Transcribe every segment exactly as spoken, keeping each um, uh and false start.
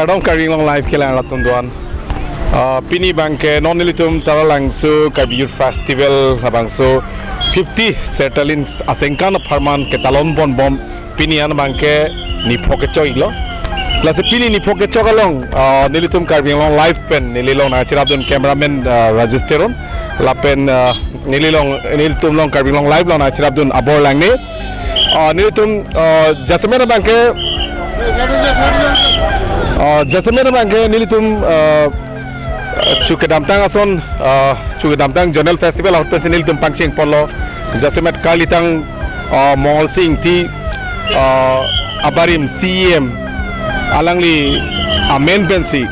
Kardom Karbi Anglong Live kelang atum doan. Ah, pini abangke non nelitum Taralangso Karbi Youth Festival labangso fifty Sertalin asengkan apharman ketalon ponbom pini an abangke niphok kechok-iklo. Lasi pini niphok kechok along, ah, nelitum Karbi Anglong Live pen neli along nangcherapdun cameraman, ah, Rajesh Teron. Lapen, ah, neli along, nelitum along Karbi Anglong Live along nangcherapdun Abor Langne. Ah, nelitum, ah, jasemet abangke, ah, jasemet abangke nelitum, ah, chu kedamtang ason, ah, chu kedamtang Zonal Festival ahut pensi nelitum pangcheng ponlo. Jasemet karlitang, ah, Mongol Sing Ingti, ah, abarim C E M alangli amen pensi,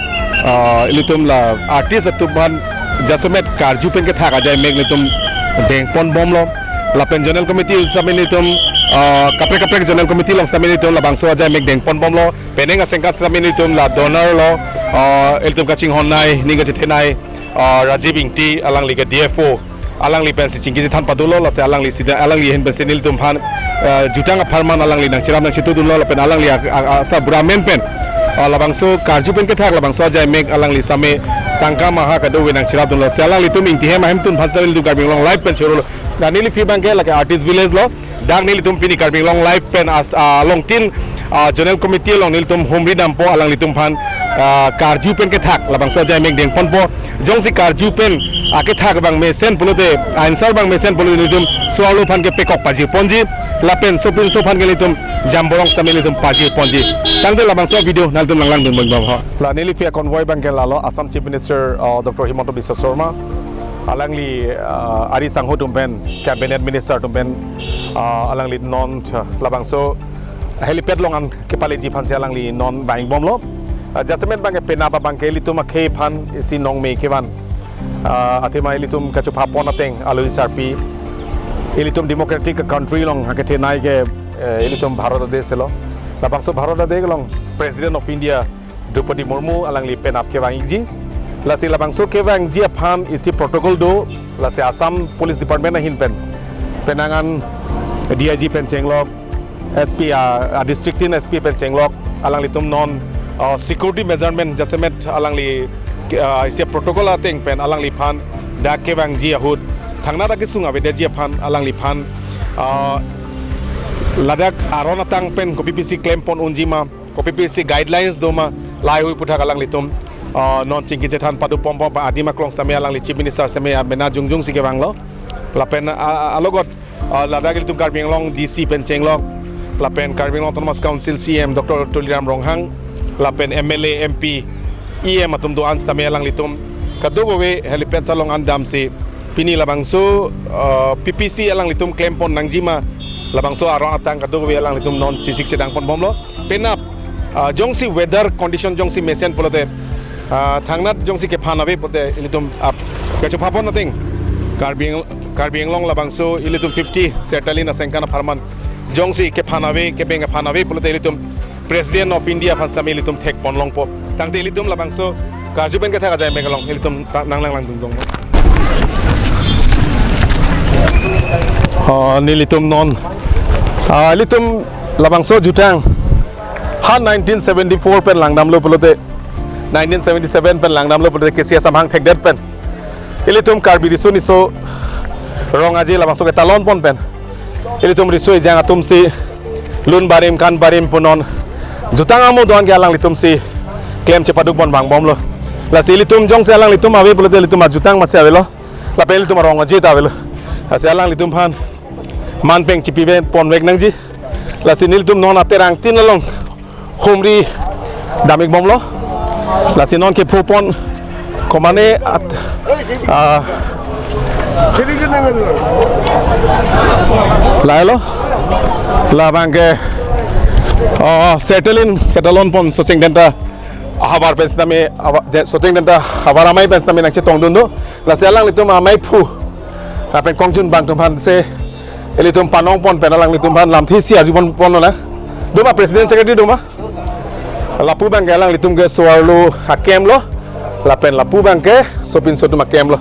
ah, ilitum la artist atum aphan jasemet karju pen kethak ajai mek nelitum deng ponbomlo. Lapen Zonal Committee sitame nelitum, ah, kaprek kaprek Zonal Committee along sitame nelitum labangso ajai mek deng ponbomlo. Penang asengkan sitame nelitum la donor lo, ah, ilitum kachinghonnei, ning kachethenei, ah, Rajiv Ingti alangli ke D F O. Alangli pensi chingki chethan padolo, lasi alangli sida, alangli ahin pensi nelitum aphan, ah, jutang apharman alangli nangcherap nangchetudunlo, lapen alangli a, a, a, asa bura amen pen, ah, labangso karju pen kethak labangso ajai mek alangli sitame tangka maha kadokave nangcherapdunlo. Si alanglitum Ingti ahem ahemtun aphan sitame nelitum Karbi Anglong Live pen chorolo. La neliphi abangke lake Artist Village lo. Dak nelitum pini Karbi Anglong Live pen as, ah, along tin, ah, Zonal Committee along nelitum humri dampo alanglitum aphan, ah, karju pen kethak labangso ajai mek deng ponpo. Jongsi karju pen akethak abang mesen pulote, answer abang mesen pulote nelitum so-arlo aphan ke pekok pajir ponji. Lapen sopinso aphan ke nelitum jamborong sitame nelitum pajir ponji. Tangte labangso video nanglitum langlangdun ponbom ho. La neliphi a-convoy abangke lalo Assam Chief Minister, ah, Doctor Himanta Biswa Sarma. Alangli, ah, ari sangho atum pen, cabinet minister atum pen, ah, alangli non, ah, labangso helipad along an kepaleji aphansi alangli non vang-ikbomlo. Ah, jasemet abangke penap abangke ilitum akhei aphan isi nongme kevan, ah, athema ilitum kachopha pon ateng alohi sarpi. Ilitum democratic country along akethenei ke, eh, ilitum Bharat adesh lo. Labangso Bharat adesh along President of India Droupadi Murmu alangli penap kevang-ikji. Lasi labangso kevangji aphan isi protocol do, lasi Assam Police Department ahin pen, penang an D I G pen chenglok, S P, ah, ah, district tin S P pen chenglok, alanglitum non, ah, security measurement jasemet alangli, ah, isi protocol ateng pen alangliphan dak kevangji ahut thangnat akesung avedetji aphan alangliphan, ah, ladak aron atang pen kopi pisi klem pon unji ma, kopi pisi guidelines do ma, laheihui aputhak alanglitum, ah, non chingki chethan pado ponbom, adim aklong sitame alangli Chief Minister sitame amena jongjong si kevanglo. Lapen, ah, ah, alogot, ah, ladak ilitum Karbi Anglong D C pen chenglok, lapen Karbi Anglong Autonomous Council C E M Doctor Tuliram Ronghang, lapen M L A, M P, E M atum do-an sitame alanglitum kadokave helipad along an damsi pini labangso, ah, P P C alanglitum klem pon nangji ma, labangso aron atang kadokave alanglitum non chesik chedang ponbomlo. Penap, ah, jongsi weather condition jongsi mesen pulote, ah, thangnat jongsi kephan ave pulote ilitum ap kachopha pon ateng Karbi Ang-, Karbi Anglong labangso ilitum fifty Sertalin asengkan apharman jongsi kephan ave, kebeng kephan ave pulote ilitum President of India aphan sitame ilitum thek pon longpo. Tangte ilitum labangso karju pen kethak ajai mek along ilitum ta-, nanglanglangdun longpo. Ah, nelitum non, ah, ilitum labangso jutang ha nineteen seventy-four pen langdamlo pulote, nineteen seventy-seven pen langdamlo pulote, K C S amahang thekdet pen ilitum Karbi riso niso rong aje labangso ketalon pon pen ilitum riso ejang atum si lun barim kan barim pu non jutang amo do-an ke alanglitum si klem chepaduk pon vangbomlo. Lasi ilitum jongsi alanglitum ave pulote ilitum ajutang masi avelo, lapen ilitum arong aje ta avelo. Lasi alanglitum aphan man peng chipi ve pon vek nangji. Lasi nelitum non aterang tin along humri dam-ikbomlo. Lasi non kepho pon komane at, ah, lahelo. Labangke, ah, Sertalin ketalon pon Socheng Dhenta ahavar pen sitame, awa-, je-, Socheng Dhenta ahavar amei pen sitame nangchetongdun do. Lasi alanglitum ameiphu lapen kongjun abang atum aphan se ilitum panong pon pen alanglitum aphan lamthe isi arju pon, ponlo na. Do ma President Secretary do ma? Lapu abangke alanglitum ke so-arlo akemlo, lapen lapu abangke sopinso atum akemlo.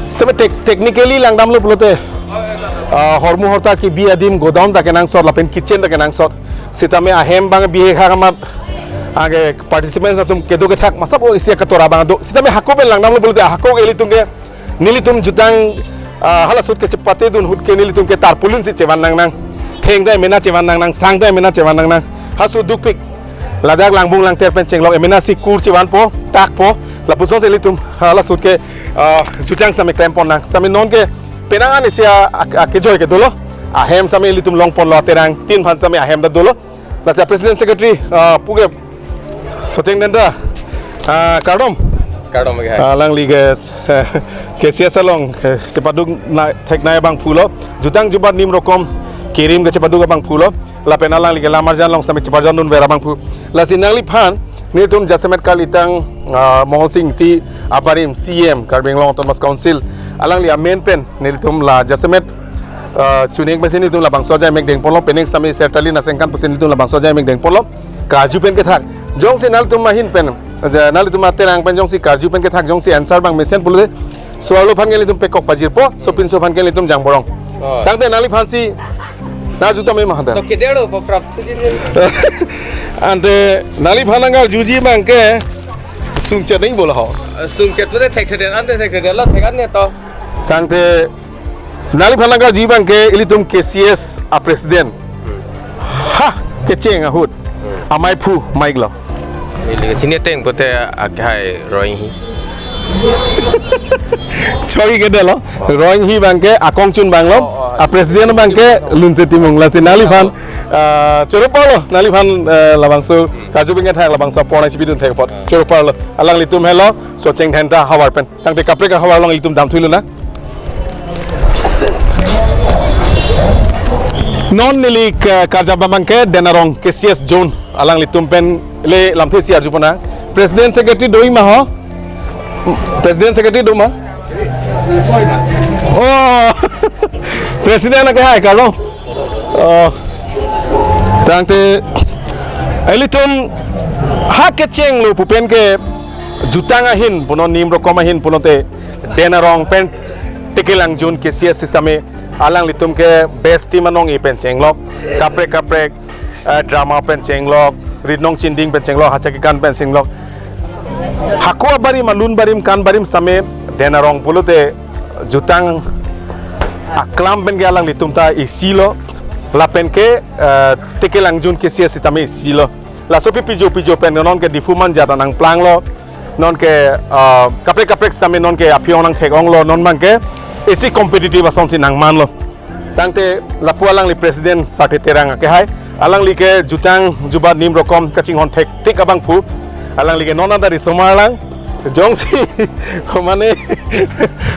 Sitame tec-, technically langdamlo pulote, ah, hormu horta kebi adim godown ta kenangsot, lapen kitchen ta kenangsot. Sitame ahem abang bihek hak amat Anke participants atum kedo kethak masap o isi katora abang do. Sitame hako pen langdamlo pulote hako ke ilitum ke nelitum jutang, ah, hala sut kechepate dun ahut ke nelitum ke tarpaulin si chevan nangnang. Thengta emena chevan nangnang, sangta emena chevan nangnang. Hasu dukpik. Ladak langbung langter pen chenglok emena si kur chevanpo, takpo. Lapusonsi ilitum hala sut ke, ah, jutang sitame klempon nang. Sitame non ke penang an isi a, a, akejoi ke dolo. Ahem sitame ilitum longponlo, aterang tin aphan sitame ahem ta dolo. Lasi president secretary, ah, pu ke Socheng Dhenta, ah, kardom. Kardom ke hai. Ah, alangli ke, eh, K C S along, eh, chepaduk na, theknei abangphulo. Jutang jubat nim rokom kerim ke chepaduk abangphulo. Lapen alangli ke lamarjan along sitame cheparjan dunver abangphu. Lasi nangliphan, nelitum jasemet kalitang, ah, Mohol Sing Ingti abarim C M Karbi Anglong Autonomous Council. Alangli amen pen, nelitum la jasemet, ah, chuning pensi nelitum labangso ajai mek dengponlo, pening sitame Sertalin asengkan pusi nelitum labangso ajai mek dengponlo. Karju pen kethak. Jongsi nelitum ahin pen, ja, nelitum aterang pen jongsi karju pen kethak jongsi answer abang mesen pulote. So-arlo aphan ke nelitum pekok pajirpo, sopinso aphan ke nelitum jangborong. Oh. Tangte nangliphansi, na juta me mahada. To kedero po prap tu jin. Ante nangliphan nangkarjuji abang ke sungchet ning bola ho. Sungchet pulote thekthedet, ante thekthedetlo, thek an ne to. Tangte nangliphan nangkarjuji abang ke ilitum K C S a president. Ha, kecheng ahut. Amei aphu maiklo. Ili ke chini ateng pulote akhai Roing Hi. Choi kedelo. Roing Hi abang ke akongchun abanglo. Oh, oh. A president abang ke Lunse Timung, lasi nangliphan, ah, choro parlo, nangliphan, eh, labangso karju pen kethak labangso apornai chipidun thek apot. Choro parlo. Alanglitum helo, Socheng Dhenta havar pen. Tangte kaprek ahavar along ilitum damthuilo na. Non neli ke karjap abang ke Denarong K C S zone alanglitum pen le lamthe si arjupon nang. President secretary do-ik ma ho? President secretary do ma? Oh, president ke hai kalo. Oh, tangte ilitum ha kechenglo pu pen ke jutang ahin punon, nim rokom ahin pulote Denarong pen Tekelangjun K C S sitame alanglitum ke best team anong-e pen chenglok, kaprek kaprek, eh, drama pen chenglok, ritnong chinding pen chenglok, hacha kekan pen chenglok. Hako abarim, alun barim, kan barim sitame Denarong pulote jutang aklam pen ke alanglitum ta isilo, lapen ke, eh, Tekelangjun K C S sitame isilo. Laso pi pijo pijo pen non ke Diphu Manja ta nangplanglo. Non ke, ah, kaprek kaprek sitame non ke aphi-ong nangthek-onglo, non abang ke isi competitive asonsi nangmanlo. Tangte lapu alangli president Sarte Terang ke hai. Alangli ke jutang jubat nim rokom kachinghon thektik abangphu. Alangli ke non anta risomar lang. Jongsi, mane,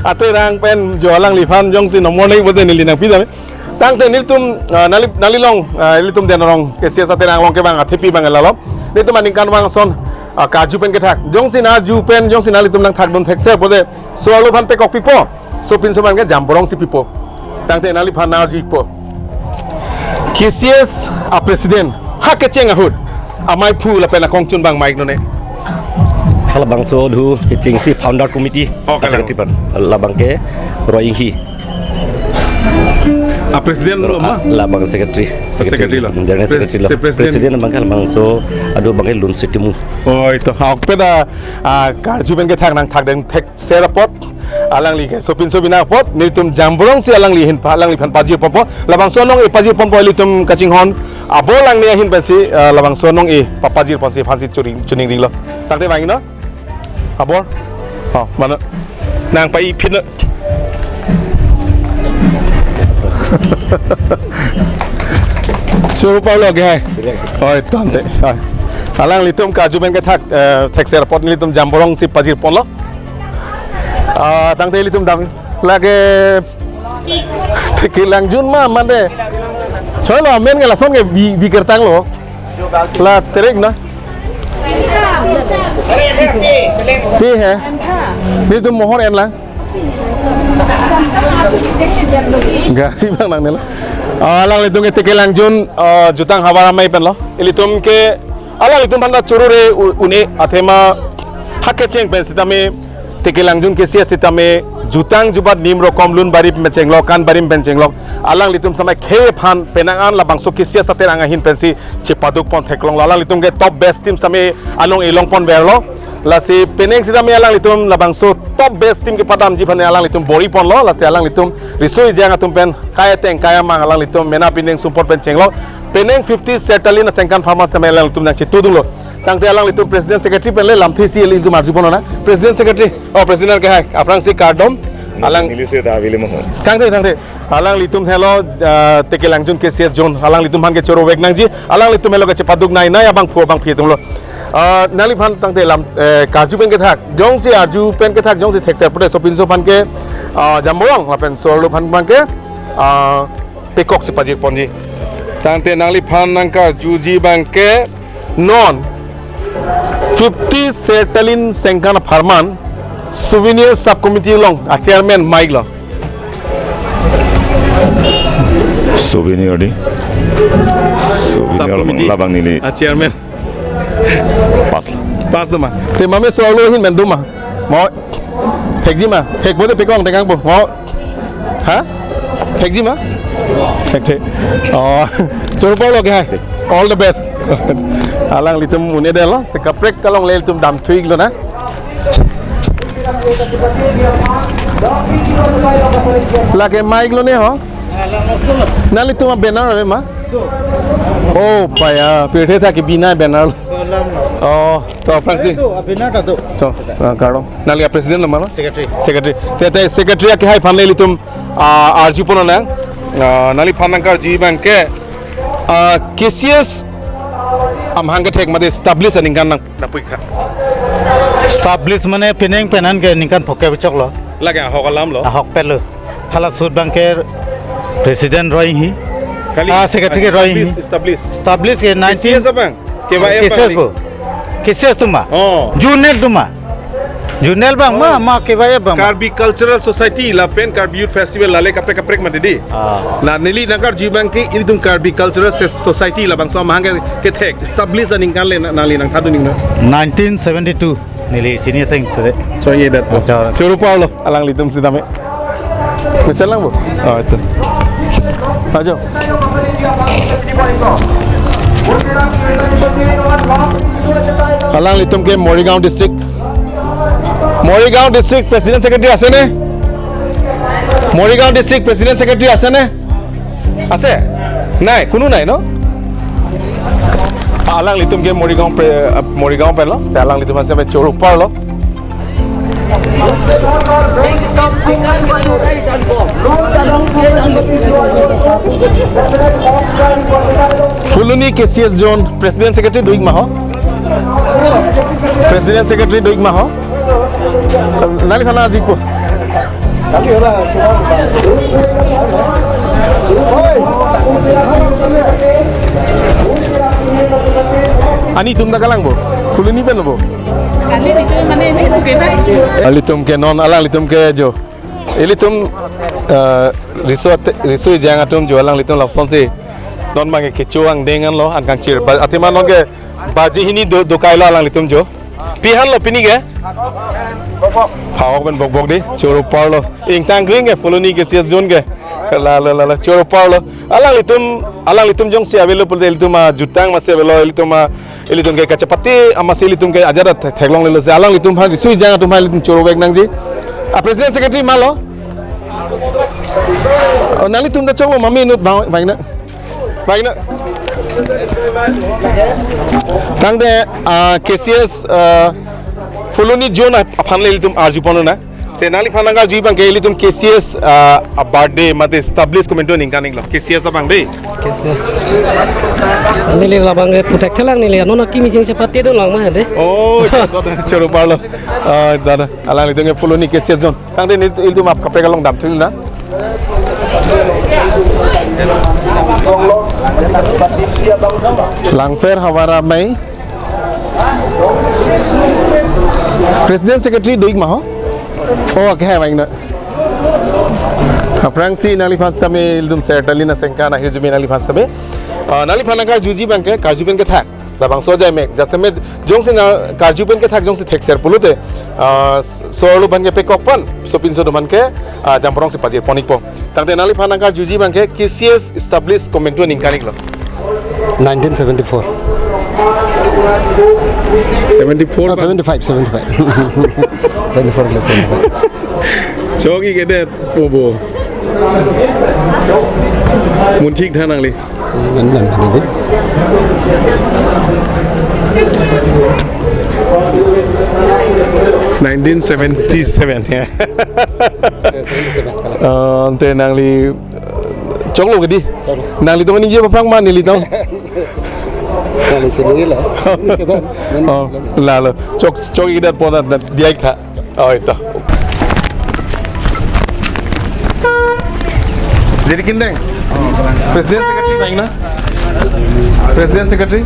aterang pen jo alangliphan jongsi nomor nei pulote neli nangpi dam. Tangte nelitum, ah, neli, neli along, ah, nelitum Denarong K C S aterang along ke abang athepi abang lalo. Nelitum aningkanvang ason, ah, karju pen kethak. Jongsi karju pen, jongsi nelitum nangthakdun thekser pulote, so-arlo aphan pekok pipo, sopinso aphan ke jangborong si pipo. Tangte neliphan nangkarju-ikpo. K C S a president ha kecheng ahut amei aphu lapen akongchun abang maiklo ne. Halabangso dhu kechengsi founder committee, oh, a secretary pen. Labang ke Roing Hi. A president lo ma? Labang secretary, secretary lo. General secretary lo. President abang ke labangso adu abang ke Lunse Timung. Oh, ito. Ha, ok pen ta, ah, karju pen kethak nangthakdun thekser apot, alangli ke sopinso binong apot, nelitum jangborong si alangli ahin pa, alangliphan pajirponpo. Labangso anong-e pajirponpo, ilitum kachinghon abor langne ahin pensi, ah, labangso anong-e papajirponsi aphansi chuning, chuning rilo. Tangte vangnon. Abor. Oh, mane? Nangpai phin. Choro parlo ke hai. Oi, tangte. Oi. Alanglitum karju pen kethak, eh, thekser apot nelitum jangborong si pajirponlo. Ah, tangte ilitum dam. Lake Tekelangjun ma mane. Choi lo amen ke lason ke bi, bi kertang lo. La terek na. Pi he. Nelitum mohor en lang. Gari abang nangne lo. Ah, alanglitum ke Tekelangjun, ah, jutang havar amei pen lo. Ilitum ke, alanglitum aphan ta choro re u-, un-e athema ha kecheng pen sitame Tekelangjun K C S sitame jutang jubat nim rokom lun bari pen chenglok, kan bari pen chenglok. Alanglitum samai khei aphan penang an labangso K C S aterang ahin pensi chepaduk pon theklonglo. Alanglitum ke top best team sitame anong elong pon verlo. Lasi penang sitame alanglitum labangso top best team kepadamji aphan alanglitum bor-i ponlo. Lasi alanglitum riso ejang atum pen kai ateng kai amang alanglitum mena pining sumpot pen chenglok. Penang fifty Sertalin aningkan apharman sitame alanglitum nangchetudunlo. Tangte alanglitum president secretary pen le lamthe isi ilitum arju ponlonang. President secretary, oh president ke hai, aphrangsi kardom. Alang neli si ta avili mo. Tangte, tangte. Alanglitum helo, ah, Tekelangjun K C S zone. Alanglitum aphan ke choro vek nangji. Alanglitum helo kachepaduk nai nai abangphu abangphi atumlo. Ah, nangliphan tangte lam, eh, karju pen kethak. Jongsi arju pen kethak, jongsi thekser pute sopinso aphan ke, ah, jamborong lapen so-arlo aphan abang ke, ah, pekok si pajir ponji. Tangte nangliphan nangkarjuji abang ke non fifty Sertalin aningkan apharman souvenir sub committee along a chairman Mike lo. Souvenir di. Souvenir sub committee labang neli. A chairman. Pass. Pass do ma. Te mame so-arlo ahin pen do ma. Mo. Thekji ma. Thek pute pekong tekang po. Mo. Ha? Thekji ma? Thekthe. Oh. Choro parlo ke hai. All the best. Alanglitum un-edetlo. Si kaprek kalongle ilitum damthu-iklonang. Lake Mike lo ne ho? Nanglitum a banner ave ma? Oh, paya, pirthe ta kebi nai banner lo. Oh, to aphrangsi. Itu, a banner ta do. So, ah, kardom. Nangli a president lo ma lo? Secretary. Secretary. Te, te secretary akehai aphan le ilitum, ah, arju ponlonang. Ah, nangliphan nangkarju abang ke, ah, K C S amahang kethek mate establish aningkan nang, nangpikha. Establish mane penang pen an ke ningkan phongo kep choklo. Lake ahok alam lo. Ahokpet lo. Hala ahut abang ke president roi hi. Kali, ah, secretary ke roi hi. Establish, establish. Establish ke nineteen K C S abang. K Y F K C S abang. Bo. K C S atum ma. Oh. Zonal atum ma. Zonal abang ma, oh, ma K Y F abang ma. Karbi Cultural Society lapen Karbi Youth Festival lale kaprek kaprek mati di. Ah. La neli nangkarju abang ke ilitum Karbi Cultural Ses-, Society labangso amahang ke, kethek establish aningkan le na, nangli nangthadun ningno. Nineteen seventy-two. Neli chini ateng pure. So ye dat. Acha. Choro parlo alanglitum sitame. Bisa lang bo. Oh, itu. Ajo. Alanglitum ke Morigaon district. Morigaon district president secretary ase ne? Morigaon district president secretary ase ne? Ase? Nai, kunu nai, no? Alanglitum ke Morigaon pre-, ah, Morigaon penlo, te alanglitum ase choro parlo. Phuloni K C S zone president secretary do-ik ma ho? President secretary do-ik ma ho? Nangliphan arjupo. Ani atum ta kalang bo? Phuloni pen lo bo? Kali itu mana ini bukan? Alanglitum ke non, alanglitum ke jo. Ilitum, eh, riso ate-, riso ejang atum jo alanglitum lapusonsi. Non abang ke kecho angdeng anlo, an kangchir. Ba, athema non ke baji hini do, do kailo alanglitum jo. Pi han lo pini ke? Phak-ok pen bokbok di, choro parlo. Ingtang kring ke, Phuloni K C S zone ke. La, la, la, la, choro parlo. Alanglitum, alanglitum jongsi avelo pulote ilitum ajutang masi avelo, ilitum a, ilitum ke kachepate, amatsi ilitum ke ajat ta thek-, theklonglelo si. Alanglitum aphan, riso ejang atum aphan ilitum choro vek nangji. A president secretary ma lo? Oh, nanglitum ta choklo ma minute bang, bang na. Bang na. Tangte, ah, K C S, ah, Phuloni zone ap-, aphan le ilitum arju ponlonang. Te nangliphan nangkarju abang ke ilitum K C S, ah, a birthday mate establish komantu aningkan inglo. K C S abang de. K C S. Neli labang ke puthekthelang neli. Nono kimi sing chepate do lang ma de. Oh, choro parlo. Ah, dada. Alanglitum ke Phuloni K C S zone. Tangte neli ilitum ap kaprek along damthu-iknang. Langpher Havar Amei. President secretary do-ik ma ho? Oh, akehai abang na. Aphrangsi nangliphan sitame ilitum Sertalin aningkan ahirjume nangliphan sitame. Ah, nangliphan nangkarjuji abang ke, karju pen kethak. Labangso ajai mek, jasemet jongsi nang karju pen kethak jongsi thekser pulote, ah, so-arlo abangke pekok pen, sopinso atum abangke, ah, Jamborong si pajir pon-ikpo. Tangte nangliphan nangkarjuji abangke K C S establish komantu aningkan iklo? Nineteen seventy-four. Seventy-four. Oh, seventy-five, seventy-five. Seventy-four ke seventy-five. Chok-ik-edet, obo. Mun thik tha nangli. Nang, nang, nang, nang. Nineteen seventy-seven, ya. Ya, seventy-seven, kalang. Eh, ante nangli, eh, choklo kedi? Choklo. Nanglitum ningje aphrang ma nelitum? Nangli sini lo. Seven. Oh, lalo. Chok, chok-ikdet pon, na, diya-ik tha. Oh, ito. Jirikindeng. President Secretary, baik na? President Secretary.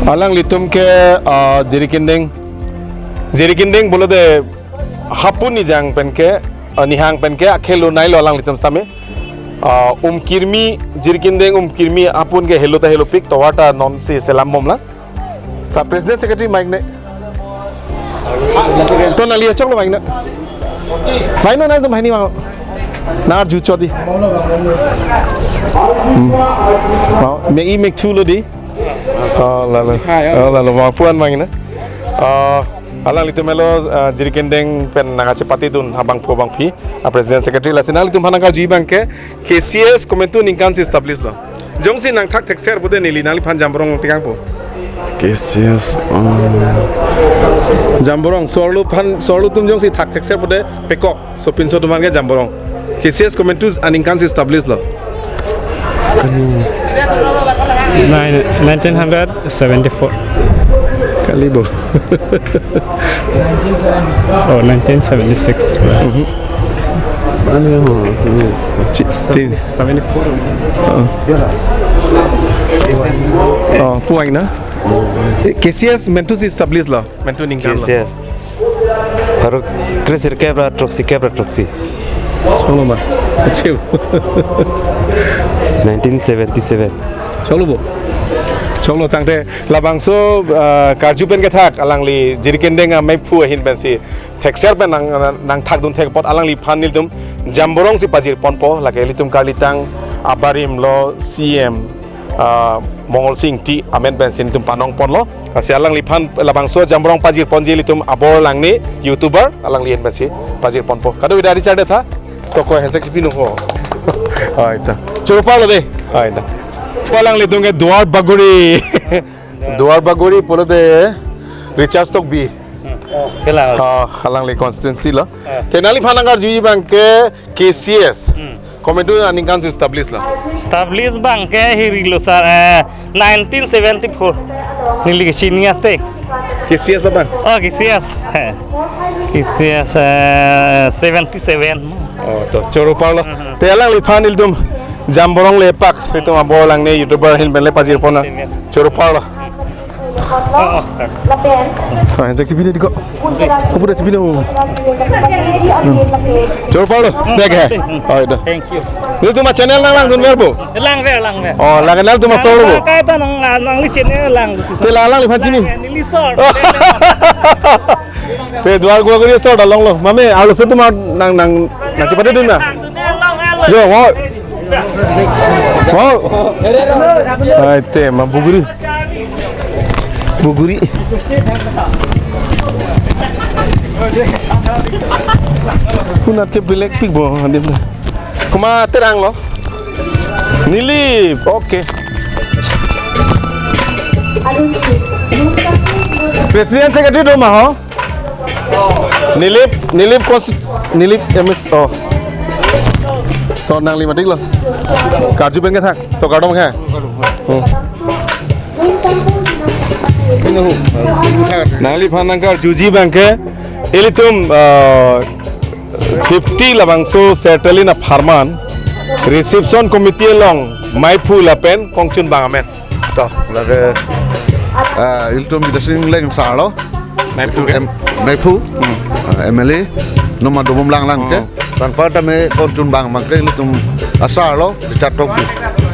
Alanglitum ke, ah, Jirikindeng. Jirikindeng pulote hapu nijang pen ke, ah, nihang pen ke akhelo nailo alanglitum sitame. Ah, umkirmi, Jirikindeng umkirmi apun ke helo ta helopik, tovar ta nonsi selam bomlang. Sa President Secretary mic ne. To nangli achoklo mic ne. Mic ne nangtum hini mang. Nangkarju chot di. Hmm. Mau, mek-i mek thu lo di. Oh, lalo. Oh, lalo. Mau puan mang ne. Oh, alanglitum helo, ah, Jirikindeng pen nangkachepatedun abangpo abangpi, ah, President Secretary. Lasi nanglitumphan nangkarjuji abangke K C S komantu aningkan si establish lo? Jongsi nangthak thekser pulote neli nangliphan Jamborong tekangpo. K C S, um, Jamborong, so-arlo aphan, so-arlo atum jongsi thak thekser pulote pekok, sopinso atum abangke Jamborong. K C S komantu aningkan si establish lo? Kanu. Nine, nineteen hundred seventy-four. Kali bo. Oh, nineteen seventy-six. Mhm. Ano yun? Ti-, ti-, seventy-four. Oh. Oh, puang na? Eh, K C S komantu si establish lo? Komantu aningkan lo? K C S. Baru kre-sirkep ra throksi, kep ra throksi. Choklo ma? Acheu. Nineteen seventy-seven. Choklo bo. Choklo tangte labangso, ah, karju pen kethak alangli Jirikindeng ameiphu ahin pensi thekser pen nang, nang, nangthakdun thek apot alangliphan nelitum Jamborong si pajir ponpo, lake ilitum karlitang abarim lo C M, ah, Mongol Sing Ingti amen pensi nelitum panong ponlo. Lasi alangliphan labangso Jamborong pajir ponji ilitum abor langne YouTuber alangli ahin pensi pajir ponpo. Kadokave ri chardet tha. To ko handshake si pinu ho. Oi ta. Choro parlo de. Oi ta. Ko alanglitum ke Duar Bagori. Duar Bagori pulote Richard Tokbi. Kelang. Ah, alangli constituency lo. Ah. Te nangliphan nangkarjuji abangke K C S. Hmm. Komantu aningkan si establish lo? Establish abangke hirilo sir, eh, nineteen seventy-four. Neli kechini ate. K C S abang? Oh, K C S. Eh. K C S, eh, seventy-seven. Oh, to, choro parlo. Mhm. Te alangliphan ilitum Jamborong lepak, ilitum abor langne YouTuber ahin pen le pajir pon na. Seven. Choro parlo. Oh, oh. To, handshake si pinu di ko. Ko pura si pinu. Hmm. Choro parlo, bag hai. Oh, ito. Thank you. Nelitum achannel nanglangdun verpo? Langver, langver. Oh, lang nelitum aso-arlo bo. Kaita nang, nangli channel lang. Te la alangliphan chini? Neli sor. Te Duar Bagori aso-arlo longlo. Mame, arloso atum nang, nang, nangchepatedun na? Yo, wo. Wo. Ai, te ma Buguri. Buguri. Kunat ke bilek pik bo, adim ta. Komat terang lo? Nilip, okay. President Secretary do ma ho? Nilip, Nilip konsti-, Nilip M S, oh. To nangli matik lo. Karju pen kethak, to kardom ke. Hmm. Nangliphan nangkarjuji abangke, ilitum, ah, fifty labangso Sertalin apharman, reception committee along, meiphu lapen kongchunbang amen. To, lake, ah, ilitum Bidya Sing Engleng sir lo. Meiphu ke? Em, meiphu. Hmm. Ah, M L A. Noma dobom lang lang ke. Hmm. Tanpa tame kongchunbang abangke ilitum asar lo, Richard Tokbi.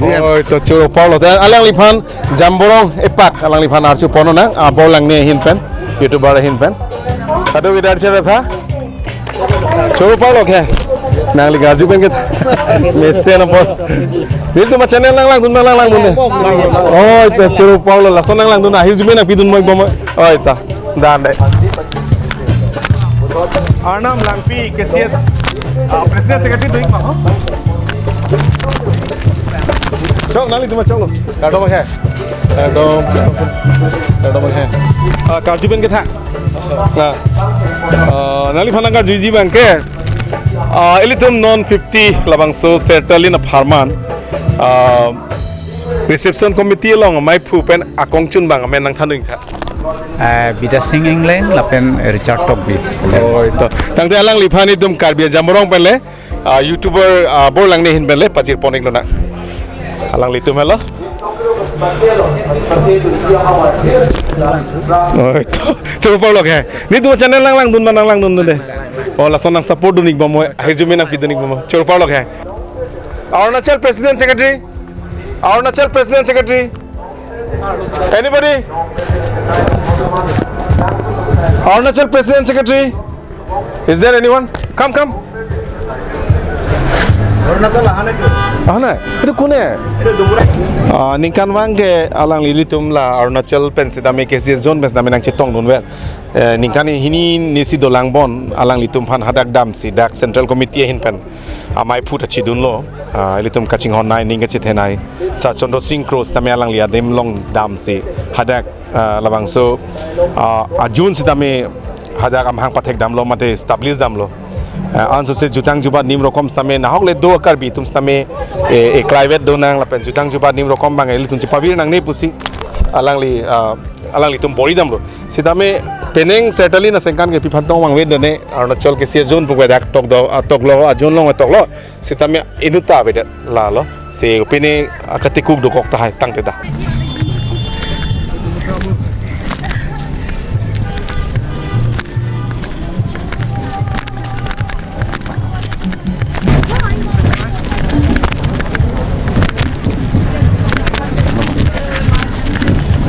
Oi, to choro parlo. Te alangliphan Jamborong epak alangliphan arju ponnang, ah, Borlangne ahin pen, YouTuber ahin pen. Kadokave arju tha. Choro parlo ke. Nangli arju pen ke. Mesen apor. Nelitum a-channel nanglangdun, nanglangdun ne. Oi, to choro parlo. Lason nanglangdun, ahirjume nangpidun moi bom. Oi, ta. Dan de. Arnam Langpi, K C S, ah, President Secretary do-ik ma, ho? Chok, nanglitum choklo. Kardom ke. Kardom. Kardom ke. Ah, karju pen ke tha. Nah. Ah, nangliphan nangkarjuji abang ke. Ah, ilitum non fifty labangso Sertalin apharman. Ah, reception committee along maiphu pen akongchun abang amen nangthandun tha. Eh, Bidya Sing Engleng lapen Richard Tokbi. Oi, to. Tangte alangliphan itum Karbi Jamborong pen le, ah, YouTuber, ah, Borlangne ahin pen le pajir pon-ik lonang. Alanglitum helo. Oi, to. Choro parlo ke. Nelitum channel nanglangdun ma, nanglangdun de. Oh, lason nangsupport dun-ik bom moi. Ahirjume nangpidun-ik bom moi. Choro parlo ke. Arunachal President Secretary. Arunachal President Secretary. Anybody? Arunachal President Secretary? Is there anyone? Come, come. Arunachal ahana ki? Ahana? Itu kune? Itu Dumurai. Ah, ningkan abang ke alanglitum la Arunachal pen sitame K C S zone pen sitame nangchetongdunver. Eh, ningkan hini nisi dolang bon alanglitum aphan hadak damsi dak Central Committee ahin pen amei phut achidunlo, ah, ilitum kachinghon nei, ning kachethe nei. Sir Chandra Singh Kro sitame alangli adim along damsi hadak, ah, labangso, ah, ajun sitame hadak amahang pathek damlo mate establish damlo. Ah, ansose jutang jubat nim rokom sitame nahok le do Karbi atum sitame, eh, eh, climate donang lapen jutang jubat nim rokom abang ilitum chepavir nangne pusi alangli, ah, alanglitum bor-i damlo. Sitame penang Sertalin aningkan ke pi aphan tong vangve done Arunachal K C S zone pu ke dak tok do, ah, toklo, ah, zone along toklo. Sitame inut ta avedet lalo. Si pine, ah, katikuk dokok tahai tangte ta.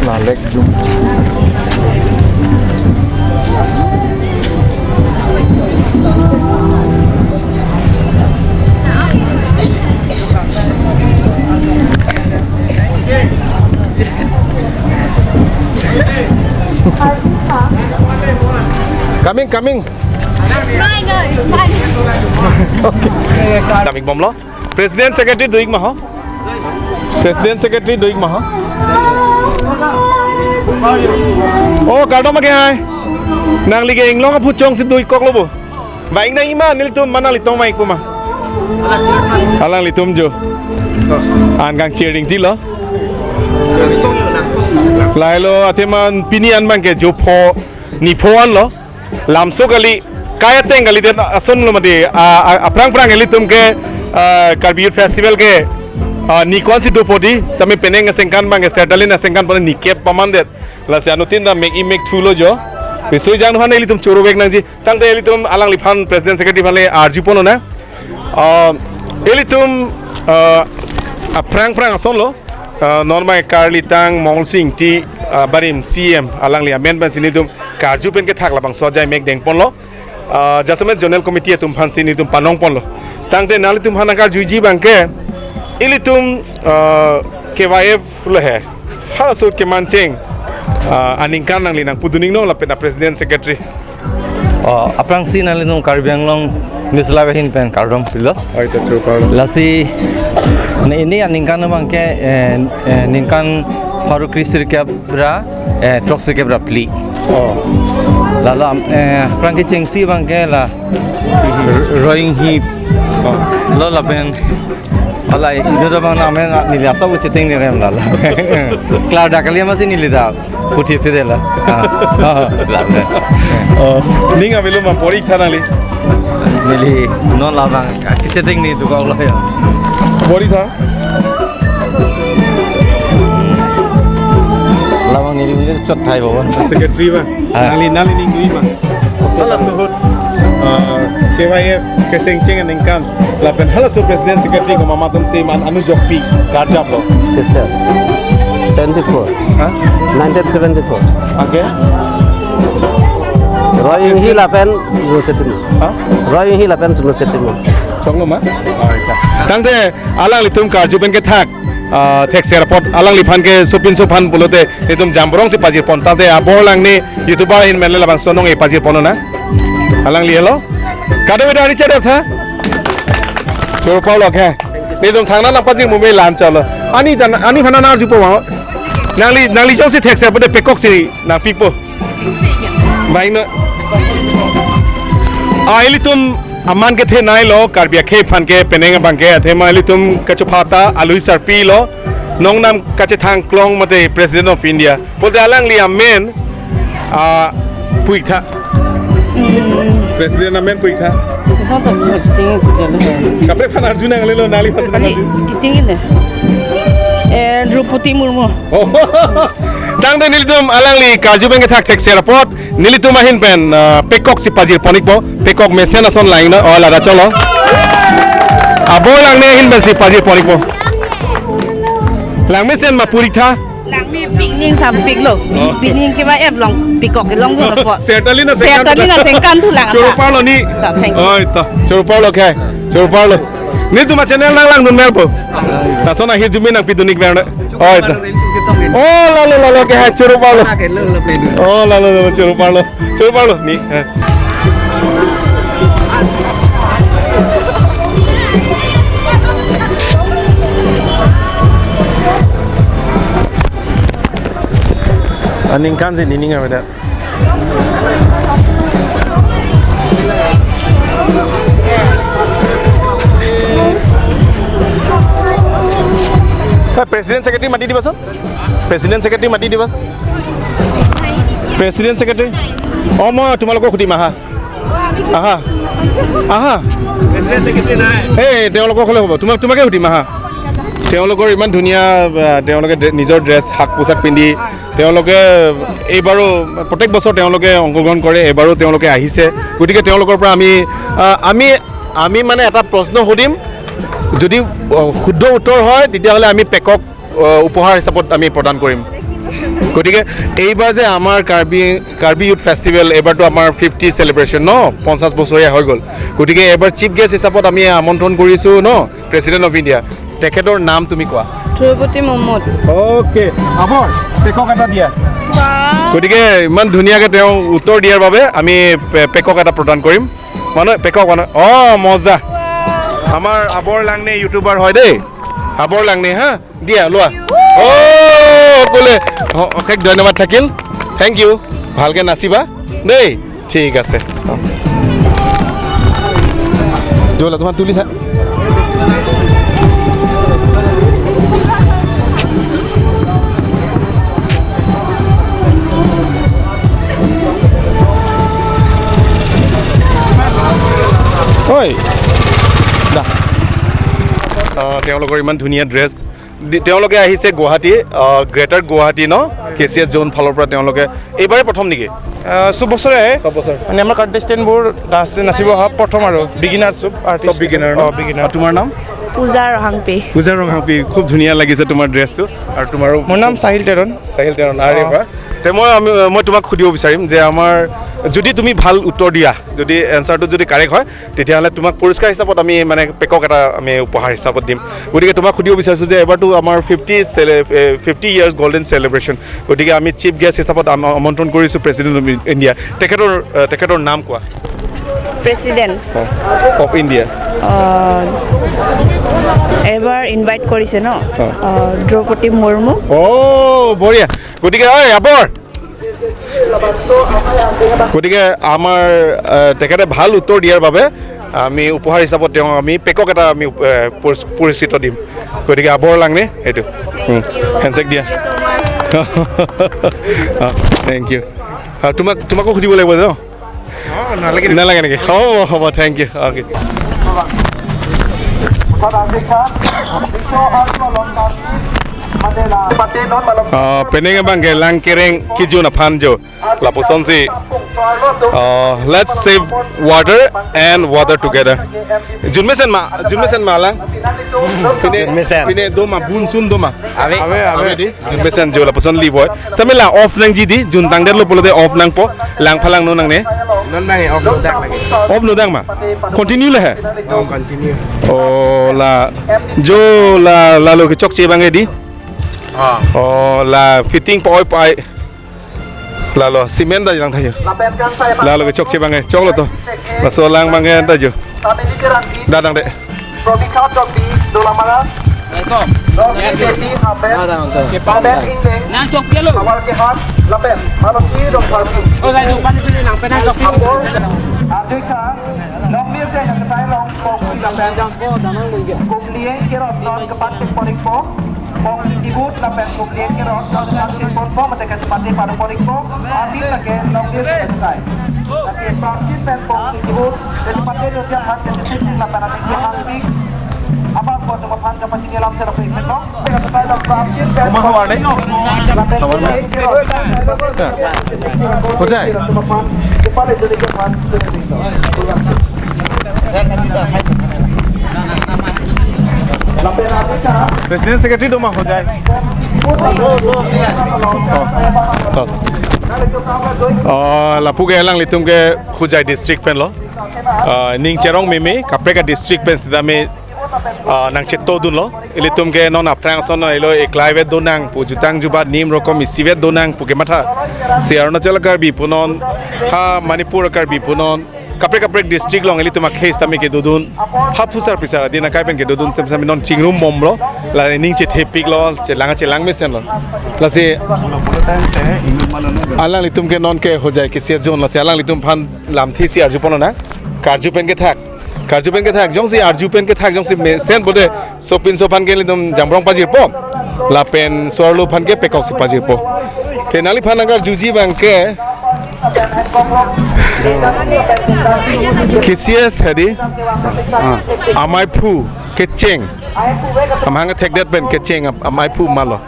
Lalek jum. Coming, coming. No, no, fine. Okay. Damik bomlo. President Secretary do-ik ma ho? President Secretary do-ik ma ho? Oh, kardom ke hai. Nangli ke inglong aphu chongsi do-ik koklo bo. Ba ingnang ima nelitum ma nanglitum ma-ik pu ma. Alanglitum jo. An kangchir ding tilo. Lahelo athema pini an abang ke jo pho ni pho anlo. Lamso kali, kai ateng kalidet asonlo mati, a, a, aphrang phrang ilitum ke, a, Karbi Youth Festival ke, a, ni ko-ansi dopo di, sitame penang aningkan abang ke Sertalin aningkan pen ni kep pamandet. Lasi anuttin ta mek-i mekthulo jo. Risoi jang aphan ilitum choro vek nangji. Tangte ilitum alangliphan President Secretary aphan le arju ponnang. A, ilitum, a, aphrang phrang asonlo. Ah, non mai karlitang Mongol Sing Ingti, ah, barim C M alangli amen pensi nelitum karju pen kethak labangso ajai mek dengponlo. Ah, jasemet Zonal Committee atum aphansi nelitum panong ponlo. Tangte nanglitum aphan nangkarjuji abang ke ilitum, ah, K Y F le he. Halaso kemancheng, ah, aningkan nangli nangpudun-iknon lapen a President Secretary. Oh, aphrangsi nanglitum Karbi Anglong News Live ahin pen kardom pilo. Oi, ta choro parlo. Lasi ne ini aningkan abang ke, eh, eh, ningkan pharo kre sirkep ra, eh, throk sirkep ra phli. Oh. Lalo am, eh, aphrang kechengsi abang ke la, r-, rowing hip. Oh. Lo lapen Alai, inut abang amen neli asap chetengni rem lalo. Klar dak kali amatsi neli ta puthip si dela. Ah, ah, lalo. Oh, ning avelo ma bor-i tha nangli? Neli non labang kachetengni dokoklo ya. Bor-i tha? Labang neli mungkin chot thai bawa. Secretary ba? Ah. Nangli, nangli ning do-ik ma? Halaso ahut, ah, K Y F kesengcheng aningkan lapen halaso president secretary ko mama atum si man anujokpi karjaplo. Yes, sir. Seventy-four. Ha? Nineteen seventy-four. Oke. Roy Inghee lapen Sunu Chetimo. Ha? Roy Inghee lapen Sunu Chetimo. Chonglo ma? Tangte alanglitum karju pen kethak, ah, thekser apot alangliphan ke sopinso aphan pulote itum jambor-ong si pajirpon. Tangte abor langne YouTuber ahin pen le labangso anong-e pajirpon na. Alangli helo. Kado beda ari chadap tha. Choro parlo ke. Nelitum thangna nangpajir mume lan chalo. Ani dan, ani phana nang arjupo ma. Nangli, nangli jongsi thekser apot pekok si nangpipo. Baino. Ah, ilitum aman kethenei lo, Karbi akhei aphan ke penang abang ke, athema ilitum kachophata alui sarpi lo, nongnam kachethang klong mate President of India. Pulote alangli amen, ah, puitha. President amen puitha. Kaprek aphan arju nanglelo, nangli aphan Ani, nangarju. Kiting ini. Eh, Droupadi Murmu. Oh. Tangte nelitum alangli karju pen kethak thekser apot, nelitum ahin pen, ah, pekok si pajirpon-ikpo, pekok mesen ason lang na, oh, lada cholo. Abor langne ahin pen si pajirpon-ikpo. Lang mesen ma puri tha. Langme picnic sampik lo. Oh. Picnic ke ba ep long pikok ke long dun po. Sertali na sengkan Sertali na sengkan thu lang asa. Choro parlo ni. Sa, thank you. Oi to. Choro parlo ke. Choro parlo. Nelitum achannel nang langdun mel po. Lason ahirjume nangpidun-ik ver na. Oi to. Oh, lalo, lalo ke hai choro parlo. Oh, lalo, lalo choro parlo. Choro parlo ni. Eh. Aningkan si nining avedet. Eh, President Secretary mati dibason? President Secretary mati dibason? President Secretary? Oh, মই তোমালোকক সুধিম, আহা। আহা। আহা। President Secretary নাই। এই, তেওঁলোকক হ'লে হ'ব। তোমাক, তোমাকে সুধিম, আহা। তেওঁলোকৰ ইমান ধুনীয়া, আহ, তেওঁলোকে ড্ৰে-, নিজৰ ড্ৰেছ, সাজ পোছাক পিন্ধি তেওঁলোকে এইবাৰো, প্ৰত্যেক বছৰ তেওঁলোকে অংশগ্ৰহণ কৰে, এইবাৰো তেওঁলোকে আহিছে। গতিকে তেওঁলোকৰ পৰা আমি, আহ, আমি, আমি মানে এটা প্ৰশ্ন সুধিম, যদি, আহ, শুদ্ধ উত্তৰ হয়, তেতিয়াহ'লে আমি পেকক, আহ, উপহাৰ হিচাপত আমি প্ৰদান কৰিম। গতিকে এইবাৰ যে আমাৰ কাৰ্বি, কাৰ্বি ইউথ ফেষ্টিভেল, এইবাৰতো আমাৰ ফিফটি চেলিব্ৰেশ্যন ন, পঞ্চাছ বছৰীয়া হৈ গ'ল। গতিকে এইবাৰ চিফ গেষ্ট হিচাপত আমি আমন্ত্ৰণ কৰিছোঁ ন, প্ৰেচিডেণ্ট অফ ইণ্ডিয়া, তেখেতৰ নাম তুমি কোৱা। ধ্ৰুৱতী মহম্মদ। অ'কে, আবৰ, পেকক এটা দিয়া। বাহ। গতিকে ইমান ধুনীয়াকে তেওঁ উত্তৰ দিয়াৰ বাবে আমি পে-, পেকক এটা প্ৰদান কৰিম। মানে, পেকক মানে, অ', মজা। আমাৰ আবৰ লাংনে ইউটিউবাৰ হয় দেই। আবৰ লাংনে, হা? দিয়া, লোৱা। অ', ক'লে। অ', অশেষ ধন্যবাদ থাকিল। Thank you. ভালকে নাচিবা দেই। ঠিক আছে। অ। যোৱা, তোমাক তুলি থা। ঐ, দা। আহ, তেওঁলোকৰ ইমান ধুনীয়া ড্ৰেছ। দি-, তেওঁলোকে আহিছে গুৱাহাটী, আহ, গ্ৰেটাৰ গুৱাহাটী ন? কে চি এছ জ'ন ফালৰ পৰা তেওঁলোকে এইবাৰে প্ৰথম নেকি? আহ, চব বছৰে আহে। চব বছৰ। মানে আমাৰ কণ্টেষ্টেণ্টবোৰ নাচ-, নাচিব অহা প্ৰথম আৰু বিগিনাৰ চব আৰ্টিষ্ট। চব বিগিনাৰ ন? অ, বিগিনাৰ। আৰু তোমাৰ নাম? পূজা ৰহাংপি। পূজা ৰহাংপি, খুব ধুনীয়া লাগিছে তোমাৰ ড্ৰেছটো। আৰু তোমাৰো? মোৰ নাম চাহিল তেৰণ। চাহিল তেৰণ, আৰে অ। বাহ। তে মই, আমি, মই তোমাক সুধিব বিচাৰিম যে আমাৰ যদি তুমি ভাল উত্তৰ দিয়া, যদি এনচাৰটো যদি কাৰেক্ট হয়, তেতিয়াহ'লে তোমাক পুৰস্কাৰ হিচাপত আমি মানে পেকক এটা আমি উপহাৰ হিচাপত দিম। গতিকে তোমাক সুধিব বিচাৰিছোঁ যে এবাৰতো আমাৰ ফিফটি চেলে-, এ, ফিফটি ইয়াৰ্ছ গল্ডেন চেলিব্ৰেশ্যন, গতিকে আমি চিফ গেষ্ট হিচাপত আম-, আমন্ত্ৰণ কৰিছোঁ প্ৰেচিডেণ্ট অফ ইণ্ডিয়া। তেখেতৰ, এ, তেখেতৰ নাম কোৱা। প্ৰেচিডেণ্ট। Of India. অ, এবাৰ ইনভাইট কৰিছে ন? অ। অ, দ্ৰৌপদী মুৰ্মু। অ, বঢ়িয়া। গতিকে, ঐ, আবৰ। গতিকে আমাৰ, আহ, তেখেতে ভাল উত্তৰ দিয়াৰ বাবে আমি উপহাৰ হিচাপত তেওঁক আমি পেকক এটা আমি, আহ, পুৰস-, পুৰস্কৃত দিম। গতিকে আবৰ লাংনে এইটো। উম, হেণ্ডশ্বেক দিয়া। Thank you. আৰু তোমাক, তোমাকো সুধিব লাগিব ন? অ, নালাগে। নালাগে নেকি? হ'ব, হ'ব, thank you. Okay. Ah, penang abang ke lang kereng kejun aphan jo. Lapusonsi, ah, let's save water and water together. Jun mesen ma, jun mesen ma lang. Pine, Jun mesen. Pine doma, bun sun doma. Ave. Ave, ave. Ave dei, jun mesen jo lapuson li boy. Samela off nangji dei, jun tangdetlo pulote off nangpo, lang phalang no nangne. Non nangne off no dak lagi. Off no dak ma. Continue le he. Oh, continue. Oh, la, jo la, lalo kechokche abang ke dei. Ah. Oh, la fitting po oi po ai. Lalo, cement ta lang thayo. Lalo kechokche abang ke, choklo to. Laso lang abang ke ta jo. Dadang dei. Welcome. Nang chok dia lo. Oh, saya tu pan itu nang penang chok. Apor, Andika, long live the Heptai long, kong si lapen. Kum lieng kerot non kepan tik ponik po. Pong si kibut lapen kum lieng kerot non kepan tik pon po, mate ke sepati padu ponik po. Amin lake long live the Heptai. Lake pangsit pen pong si kibut, sepati do tiang hat ke sepati lapen amin ke hang tik. Apa po tu mapan kepan tinggi lam serap ikut dong. Uma khabar dei? Khabar ma? Hojai? President Secretary doma Hojai. Oh. Oh. Oh, lapu ke alanglitum ke Hojai district pen lo. Ah, ning cherong meme, kaprek a district pen sitame, ah, nangchetodunlo. Ilitum ke non aphrang ason ilo eklai vet donang pu, jutang jubat nim rokom isivet donang pu kematha. Si Arunachal Karbi punon, ha Manipur Karbi punon, kaprek kaprek district along ilitum a case tame kedodun. Ha phusar phisar adin akai pen kedodun tem sami non chingrum bomlo. La ning chethepiklo, chelang chelang mesenlo. Lasi alanglitum ke non ke Hojai ke C S zone, lasi alanglitum aphan lamthe si arjuponlo na. Karju pen kethak. Karju pen kethak, jongsi arju pen kethak, jongsi mesen bode, sopinso aphan ke ilitum jamrong pajirpo. Lapen so-arlo aphan ke pekoksi pajirpo. Te nangliphan nangkarjuji abang ke, K C S hedi, ah, amaiphu kecheng. Amahang thekdet pen kecheng am-, amaiphu ma lo.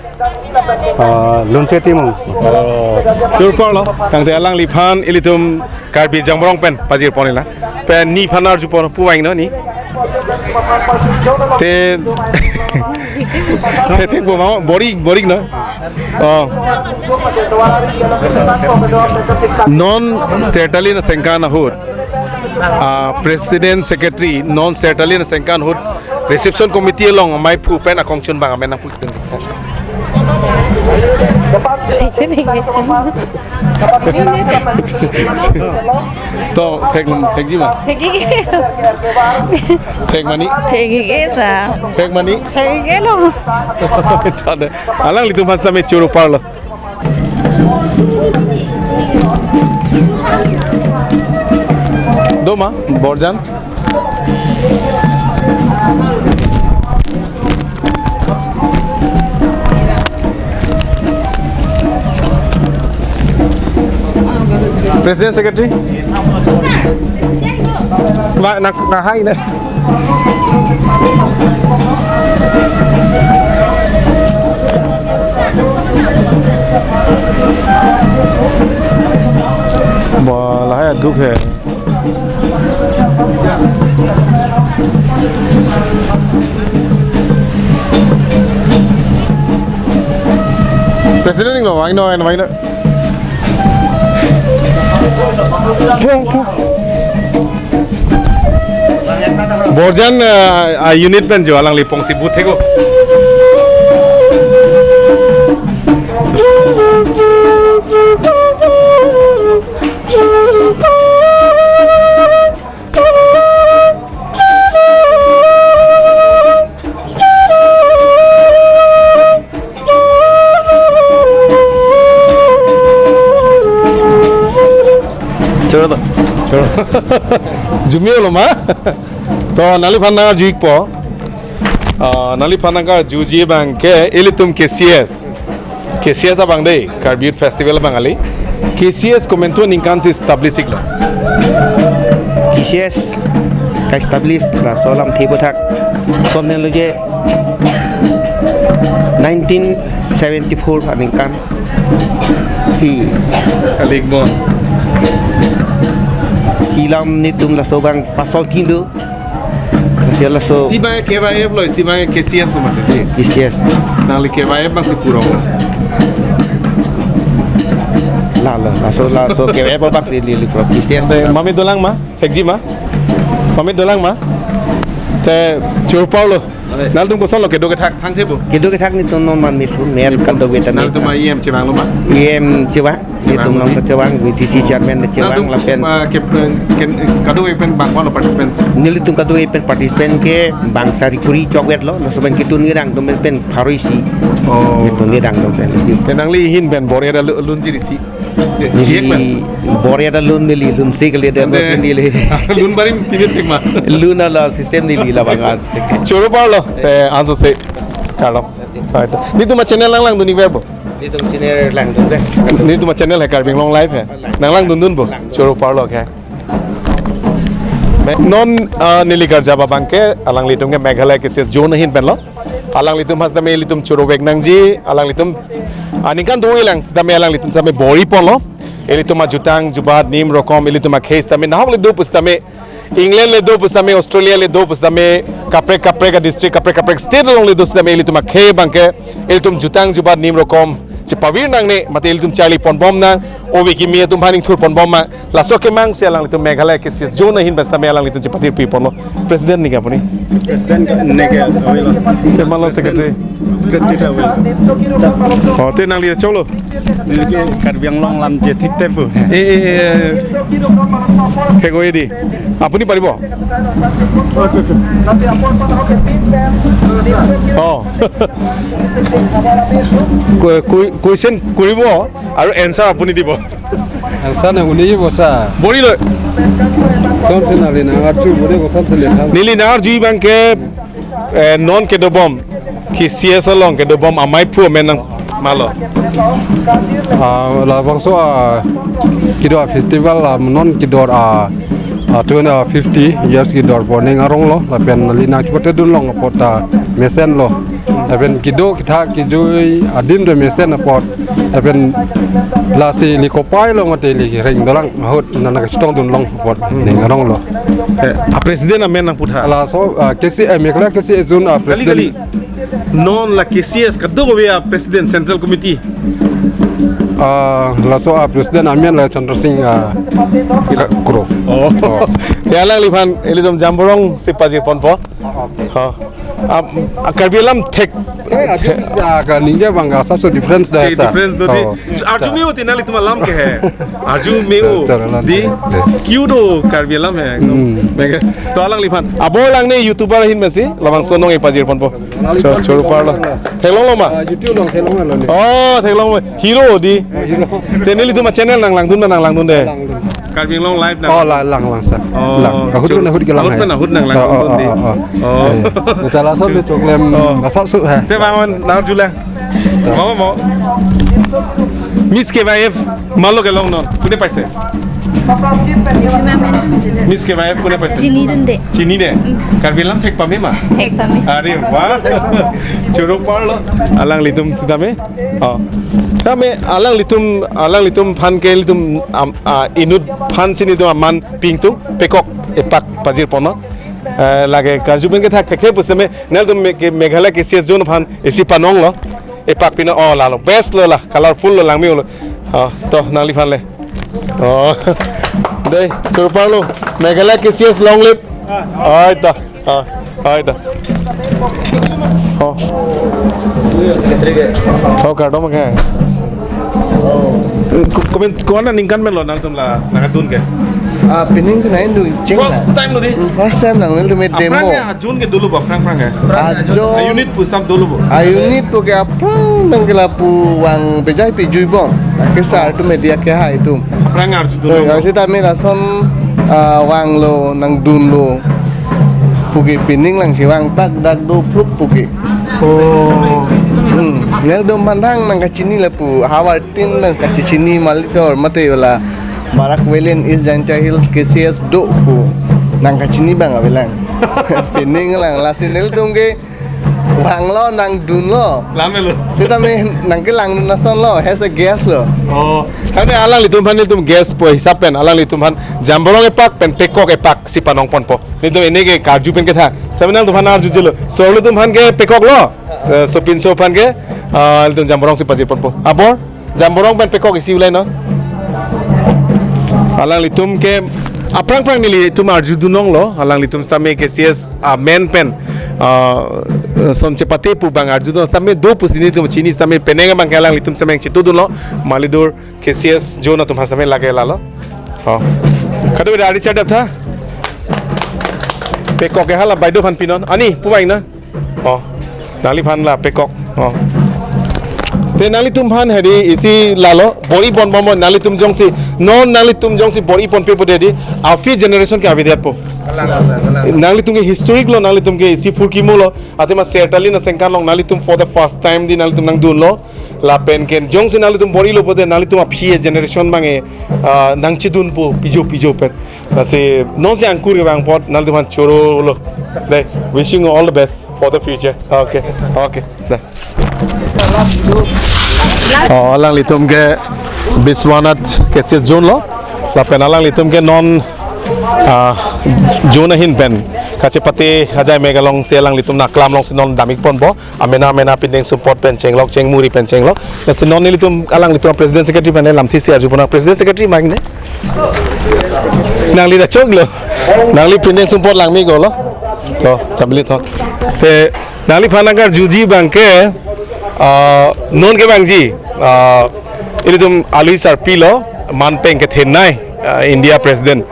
Ah, Lunse Timung. Oh, choro apor lo. Tangte alangliphan ilitum Karbi jamrong pen pajirpon ila. Pen nephan arjupon puang no ne. Te, te, te, bo, boring, boring no. Oh. Non sertali nangchengkan ahut. Ah, President Secretary non sertali nangchengkan ahut. Reception committee along amaiphu pen akongchun abang amen nangpu. To, thek, thekji ma? Thekji ke. Thek mane? Thekji ke sa. Thek mane? Thekji ke lo. Tade. Alanglitum aphan sitame choro apor lo. Doma, Borjan. President Secretary. Wa, na, na hai na. Ba, lahai aduk he. President ning lo, wang no, wang no. Pung, pung. Borjan, uh, a unit pen jo alangli pongsi booth thek-o. Choro to. Choro. Jumi lo ma? To nangliphan nangkarju-ikpo. Ah, nangliphan nangkarjuji abang ke ilitum K C S. K C S abang dei, Karbi Youth Festival abang kali. K C S komantu aningkan si establish-iklo? K C S ka-establish laso alamthe aphuthak. Somnelo je Nineteen seventy-four aningkan si Kalikmon. Silam netum laso abang pasal tindo. Kasi laso Si abang K Y F lo, si abang K C S lo mati. K C S. Nangli K Y F abang si purong. Lalo, laso laso K Y F abang si neli from K C S. Mami dolang ma? Thekji ma? Mami dolang ma? Te choro parlo. Nanglitum kosonlo, kedo kethak thangthebo? Kedo kethak netum non man misu, ner kadokave ta. Nanglitum E M chevanglo ma? E M chevang, netum non chevang, V D C chairman chevang, lapen, ah, ke, ke, kadokave pen bang kono participants? Nelitum kadokave pen participant ke bang sari kuri chokvetlo, laso pen ketun nirang atum pen pharo isi. Oh. Ketun nirang atum pen isi. Te nangli ahin pen bor-i ra lu-, lunji risi. Neli bor-i ra lun neli, lunsi kali de. Ante neli. Lun barim pini thek ma? Lun ala system neli labang an. Choro parlo, te anso se. Kardom. Netum a-channel nanglangdun-ik verbo? Netum channel langdun de. Netum a-channel he Karbi Anglong Live he. Nanglangdundunpo. Choro parlo ke. Non, ah, neli karjap abang ke, alanglitum ke Meghalaya K C S zone ahin penlo. Alanglitum ha sitame ilitum chorovek nangji, alanglitum aningkan do-ilang sitame alanglitum sitame bor-i ponlo. Ilitum ajutang jubat nim rokom, ilitum akhei sitame nahok le do pusitame, England le do pusitame, Australia le do pusitame, kaprek kaprek a-district, kaprek kaprek state along le do sitame ilitum akhei abang ke, ilitum jutang jubat nim rokom si pavir nangne, mate ilitum charli ponbom nang, ove kimi atum aphan ingthur ponbom nang. Laso kemang si alanglitum Meghalaya K C S zone ahin pen sitame alanglitum chepathir pi ponlo. President neke apuni? President neke avelo. Te malo secretary? Secretary ta avelo. Oh, te nangli cholo? Neli ke Karbi Anglong lam je thik te pu. Eh, eh, eh, thek-oi di. Apuni paribo? Oh. Ku-, ku-, question kuribo aru answer apuni dibo. Answer nang uni bo sa. Bor-i lo. Kosonsi nangli nang-arju, bor-i kosonsi le thang. Neli nang-arju abang ke, eh, non kedobom, K C S along kedobom amei aphu amen nang malo. Ah, labangso, ah, kedo a-festival, ah, non kedo, ah, ah, twenty, ah, fifty years kedo pu ning arong lo, lapen neli nangchipate dunlong apot, ah, mesen lo. Lapen kedo kethak kejui adim do mesen apot. Lapen lasi ili kopai lo mate ili reng dolang ahut nana kachetong dunlong apot ning arong lo. Eh, a-president amen nangputha. Laso, ah, K C, eh, Meghalaya K C S zone, ah, kali, president. Kali. Non la K C S kadokave a-president Central Committee. Ah, laso a-president amen la Chandra Singh, ah, Ka-, Kro. Oh. Oh. Te alangliphan ilitum jamborong si pajir ponpo. Oh, okay. Oh. Ah, ah, Karbi alam thek. Eh, ajo bisa ka ningje bang ka sabse difference dah. Oke, sa difference do di. Oh. Arju me-o ti nanglitum alam ke he. Arju me-o. Chalo, chalo. Di. Oke. Cute do Karbi alam he. Hmm. Mega. To alangliphan. Abor lang ne YouTuber ahin masi. Labangso nong-e pajir ponpo. Cho-, choro parlo. Theklonglo ma? Ah, YouTube along theklonglo ne. Oh, theklonglo. Hero di. Oh, hero. Te nelitum a-channel nanglangdun ma nanglangdunde? Langdun. Karbi Anglong Live nang. Oh, la-, lang, lang sa. Oh, lang. Ahut choro, na ahut ke lang ahut hai. Ahut na ahut nang lang. Oh, oh, dun di. Oh, oh, oh. Oh. Eh, kita langsung di choklem. Oh. Masak su hai. Te bang nang-arju lang. Mau, mau. Miss K Y F, malo kelong non. Kune paise? Miss K Y F kune paise? Chinidunde. Chinine? Mm. Karbi alam thek pame ma? Thek pame. Are wah. Choro parlo. Alanglitum sitame. Oh. Tame alanglitum, alanglitum aphan ke ilitum am-, ah, inut aphan si nelitum aman pingtung pekok epak pajir ponpo. Eh, lake karju pen kethak thekthe pusitame nelitum Me-, ke Meghalaya K C S zone aphan isi panonglo. Epak pino, oh, lalo. Best lo la, colorful lo, langme lo. Oh, to, nangliphan le. Oh. Dei, choro parlo. Meghalaya K C S long live. Oi, to. Oh, oi, to. Oh. Oh, kardom ke. Ko-, komen, ko-an aningkan pen lo nangtum la nangdun ke? Ah, pining si nangdun cheng la. First time lo di? First time nang nelitum demo. Aphrang ya, June ke dolo bo, aphrang, aphrang ya. Ajo. A-unit pusap dolo bo. A-unit pu ke aphrang nang ke lapu vang bejai pi juibom. Ke sar atum media ke hai atum. Aphrang arju dolo. Oi, bo. Sitame lason, ah, vanglo nangdunlo. Pu ke pining lang si vang tak dak do phluk pu ke. Oh. Hmm. Nangdun pandang nangkachini lapu havar tin nangkachini malitor mate wala Barak Valley East Jaintia Hills K C S do pu nangkachini abang avelang. Pining lang lasi nelitum ke Vanglo, nangdunlo. Lamelo. Sitame nangkelangdun asonlo, as a guest lo. Oh, tangte alanglitum aphan ilitum guest pu hisap pen alanglitum aphan jamborong epak pen pekok epak si panong ponpo. Nelitum ene ke karju pen ketha. Sitame nangtum aphan arjujelo. So nelitum aphan ke pekok lo. Eh, sopinso aphan ke, ah, ilitum jamborong si pajir ponpo. Apor? Jamborong pen pekok isi ulai non. Alanglitum ke aphrang phrang nelitum arjudun longlo, alanglitum sitame K C S amen pen, ah, son chepate pu abang arjudun sitame do pusi nelitum chini sitame penang abang ke alanglitum sitame chitudunlo, malidur K C S zone atum ha sitame lake lalo. Oh. Kadokave richard tha. Pekok ke hala baideo aphan pinon. Ani, pu vangnon. Oh, nangliphan la pekok. Oh. Te nanglitum aphan hedi isi lalo, bor-i pon pon pon nanglitum jongsi, non nanglitum jongsi bor-i ponpe pu hedi, aphi generation ke avedetpo. Nanglitum ke historic lo, nanglitum ke isi phurkimo lo, athema Sertalin asengkan along nanglitum for the first time di nanglitum nangdunlo, lapen ke jongsi nanglitum bor-ilo pote nanglitum aphi generation abang ke, ah, nangchidunpo, pijo pijo pen. Lasi nonsi angkur kevang apot nanglitum aphan chorolo. Dei, wishing you all the best for the future. Okay, okay. Dei. Oh, alanglitum ke Biswanath K C S zone lo. Lapen alanglitum ke non, ah, zone ahin pen kachepate ajai mega alongsi alanglitum aklam alongsi non damik ponpo. Amena amena pindeng sumpot pen chenglok, chengmuri pen chenglok. Lasi non nelitum alanglitum president secretary pen lamthe si arju ponnang, president secretary mang ne. Nangli ta choklo. Nangli pindeng sumpot langme ko lo. To, chambili thon. Te nangliphan nangkarjuji abang ke, ah, non kevangji, ah, ilitum alui sarpi lo, manpeng kethenei, ah, India President.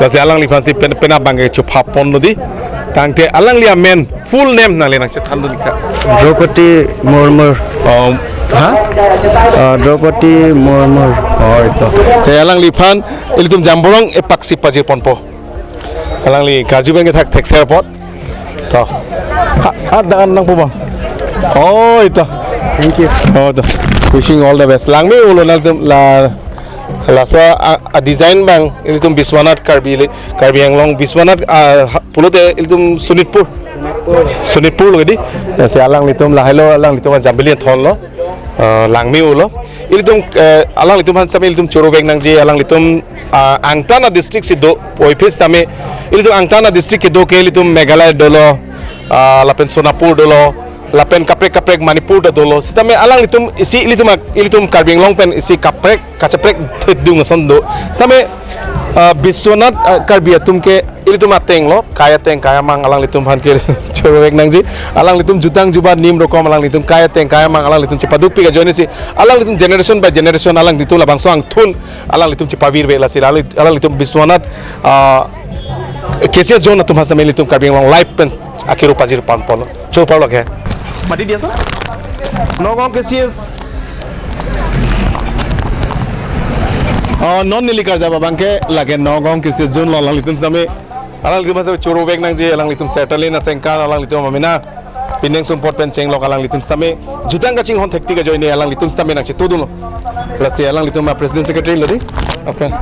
Lasi alangliphan si pen, penap abang ke chupha ponlo di. Tangte alangli amen full name nangli nangchethan dun ikha. Draupadi Murmu. Oh, ha? Ah, Draupadi Murmu. Oh, ito. Te alangliphan ilitum jamborong epak si pajir ponpo. Alangli karju pen kethak thekser apot. To. Ha, ha, dangan nangpo bang. Oh, ito. Thank you. Oh, to. Wishing all the best. Langme ulo nangtum la, laso a, a design abang ilitum Biswanath Karbi le, Karbi Anglong Biswanath, ah, ha, pulote ilitum Sonitpur. Sonitpur. Sonitpur lo di. Lasi alanglitum lahelo alanglitum ajambili thonlo. Ah, langme ulo. Ilitum, eh, alanglitum aphan sitame ilitum choro vek nangji alanglitum, ah, angtan a district si do oi phis tame ilitum angtan a district kedo ke ilitum Meghalaya dolo, ah, lapen Sonapur dolo, lapen kaprek kaprek Manipur ta dolo. Sitame alanglitum isi ilitum ak-, ilitum Karbi Anglong pen isi kaprek kacheprek thedung ason do. Sitame, ah, Biswanath, ah, Karbi atum ke ilitum ateng lo, kai ateng kai amang alanglitum aphan ke choro vek nangji. Alanglitum jutang jubat nim rokom alanglitum kai ateng kai amang alanglitum chepadukpik ajoine si alanglitum generation by generation alanglitum labangso angthun alanglitum chepavir vek lasi alang, alanglitum Biswanath, ah, K C S zone atum aphan sitame ilitum Karbi Anglong live pen akero pajir pon ponlo. Choro parlo ke. Mati dia sa? Nagaon K C S. Oh, non neli karjap abang ke lake Nagaon K C S zone lo alanglitum sitame. Alanglitum aphan sitame choro vek nangji alanglitum Sertalin asengkan alanglitum amena. Pindeng sumpot pen chenglok alanglitum sitame. Jutang kachinghon thektik ajoine alanglitum sitame nangchetudunlo. Lasi alanglitum a president secretary lo di. Apa?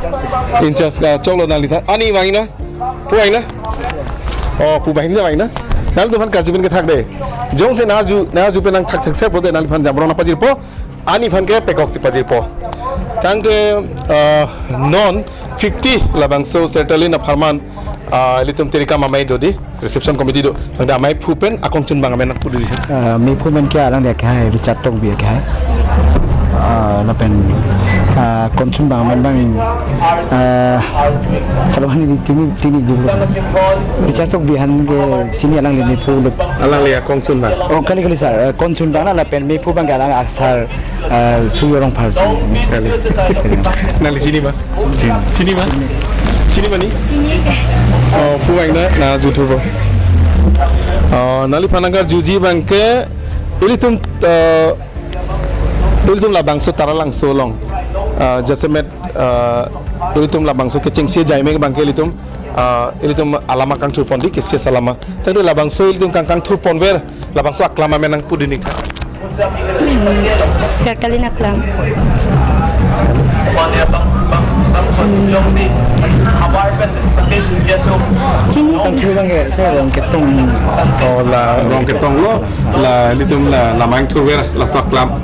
In charge ka choklo nangli tha. Ani vangnon. Pu vangnon. Oh, pu vangnon vangnon. Nangtum aphan karju pen kethak dei. Jongsi nangkarju, nangkarju pen nangthak thekser pote nangliphan jamborong nangpajirpo. Ani aphan ke pekok si pajirpo. Tangte, ah, non fifty labangso Sertalin apharman, ah, ilitum tirikam amei do di, reception committee do. Tangte amei phu pen akongchun abang amen nangpu di. Ah, mephu amen ke alangli akhai, Richard Tokbi akhai. Ah, lapen, ah, kongchun abang amen abang, ah, salomani di tini, tini dulu sa. Richard Tokbi aphan ke chini alangli mephu lo. Alangli akongchun abang. Oh, kali kali sir, eh, kongchun abang na lapen mephu abang ke alang aksar, eh, Surjya Rongphar si. Kali. Nangli chini ma? Chini. Chini ma? Chini ma ni? Chini. Oh, pu vangnon, nangkarju thupo. Oh, nangliphan nangkarjuji abang ke, ilitum, eh, ilitum labangso Taralangso along. Eh, jasemet, eh, ilitum labangso kechengsi ajai mega abang ke ilitum, eh, ilitum alama kangthur pon di, K C S alama. Tangte labangso ilitum kang kangthur ponver, labangso aklam amen nangpu di ning. Sertalin aklam. Hmm. Chini. Thur abang ke, saya Rongketong. Oh, la Rongketong lo, la ilitum la Lamang Thurver, la Saklam.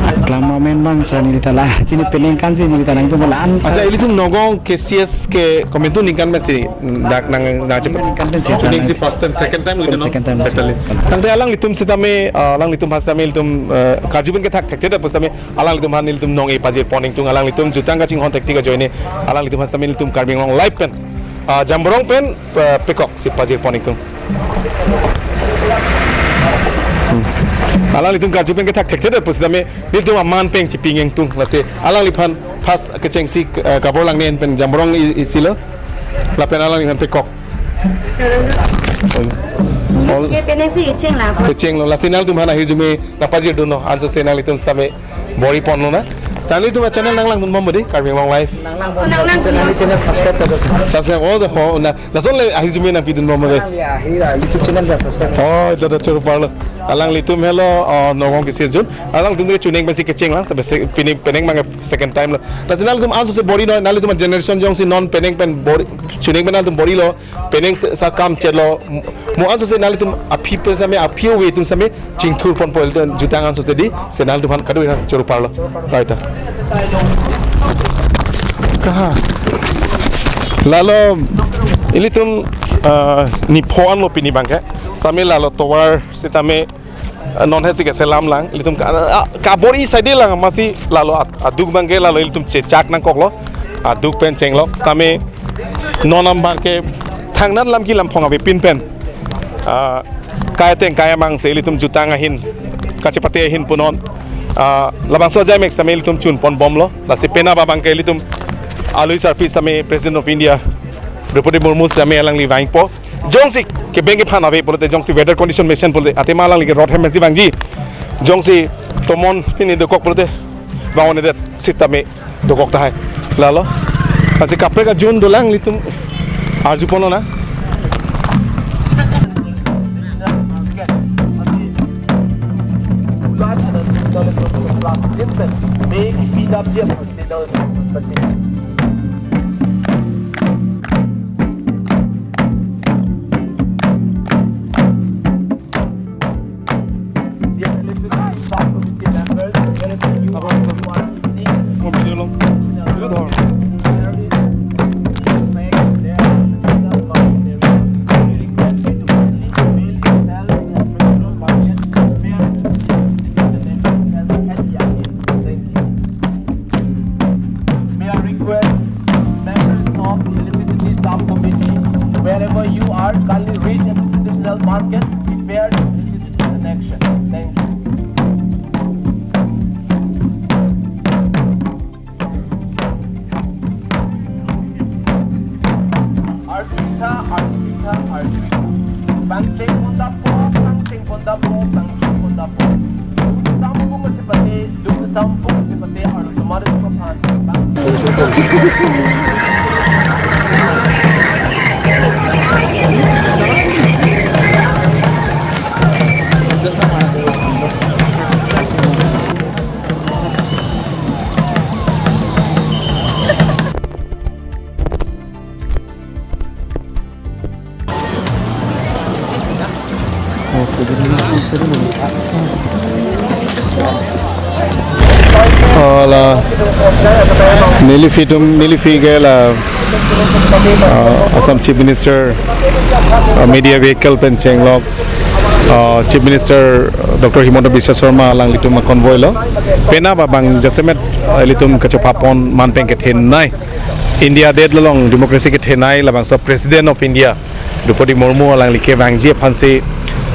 Aklam amen abang sa neli ta la. Chini penang kan si neli ta nangtum la an sa. Acha, ilitum Nagaon K C S ke komantu ningkan pensi dak nang nang cepat. Ningkan pensi sa. Ini si first time, second time gitu, no? Second time. Second time. Tangte alanglitum sitame, uh, alanglitum pas sitame ilitum, uh, karju pen kethak thekthedet pusitame alanglitum aphan ilitum nong-e pajirpon ingtung, alanglitum jutang kachinghon thektik ajoine alanglitum aphan sitame ilitum Karbi Anglong Live pen, ah, Jamborong pen, ah, pekok si pajirpon ingtung. Hmm. Alanglitum karju pen kethak thekthedet pusitame ilitum aman pen chiping ingtung, lasi alangliphan pas kechengsi, ah, kabor langne pen Jamborong i-, isi lo. Lapen alangliphan pekok. Ol- Ye penang si kecheng la. Kecheng lo, lasi nangtum aphan ahirjume nangpajirdunlo, ansose nanglitum sitame bor-i ponlo na. Nanglitum a-channel nanglangdun bom dei, Karbi Anglong Live. Nanglang bom. Nanglang. Channel, channel subscribe kar do. Subscribe, oh, the, oh, na, lason le ahirjume nangpidun bom dei. Nanglang ya, hi la, YouTube channel la subscribe. Oh, ito da choro parlo. Alanglitum helo, oh, Nagaon K C S jun. Alanglitum ke chuning pensi kecheng lang, sampai se-, pining penang mang second time lo. Lasi nangtum ansose bor-i noi, nangtum generation jongsi non penang pen bor-i, chuning pen nangtum bor-ilo, penang se-, sa kam chetlo, mo ansose nangtum aphi pen sitame, aphi ove atum sitame chingthur ponpo ilitum jutang ansose dei, lasi nangtum aphan kado-an choro parlo. Right. Kaha? Lalo ilitum, ah, nipho anlo pini abang ke. Sitame lalo tovar sitame, ah, non hesi ke selam lang. Ilitum ka, ah, kabor-i side lang amatsi lalo ad-, aduk abang ke lalo ilitum chechak nangkoklo. Aduk pen chenglok. Sitame non abang ke thangnat lam ki lamphong avepin pen, ah, kai ateng kai amang si ilitum jutang ahin kachepate ahin punon. Ah, labangso ajai mek sitame ilitum chun pon bomlo. Lasi penap abang ke ilitum alui sarpi sitame President of India Droupadi Murmu sitame alangli vangpo. Jongsi kebeng kephan ave pulote, jongsi weather condition mesen pulote, athema alangli ke rot hem pensi vangji. Jongsi tomon pini dokok pulote, vang-un-edet sitame dokok tahai. Lalo. Lasi kaprek ajun dolang, ilitum arju ponlo na. May I request members of the electricity subcommittee, wherever you are, kindly reach at the traditional market, prepare electricity connection. Thank you. Arpita, arpita, arpita. Pangcheng pondapo, pangcheng pondapo, pangcheng pondapo. Duk sampung sipate, duk sampung sipate, arlo tomar sipate. Oh, la neli aphi atum, neli aphi ke la, uh, Assam Chief Minister, uh, media vehicle pen chenglok, uh, Chief Minister Doctor Himanta Biswa Sarma alanglitum a-convoy lo. Penap abang jasemet, uh, ilitum kachopha pon man pen kethenei, India adet along democracy kethenei labangso President of India Droupadi Murmu alangli kevangji aphansi,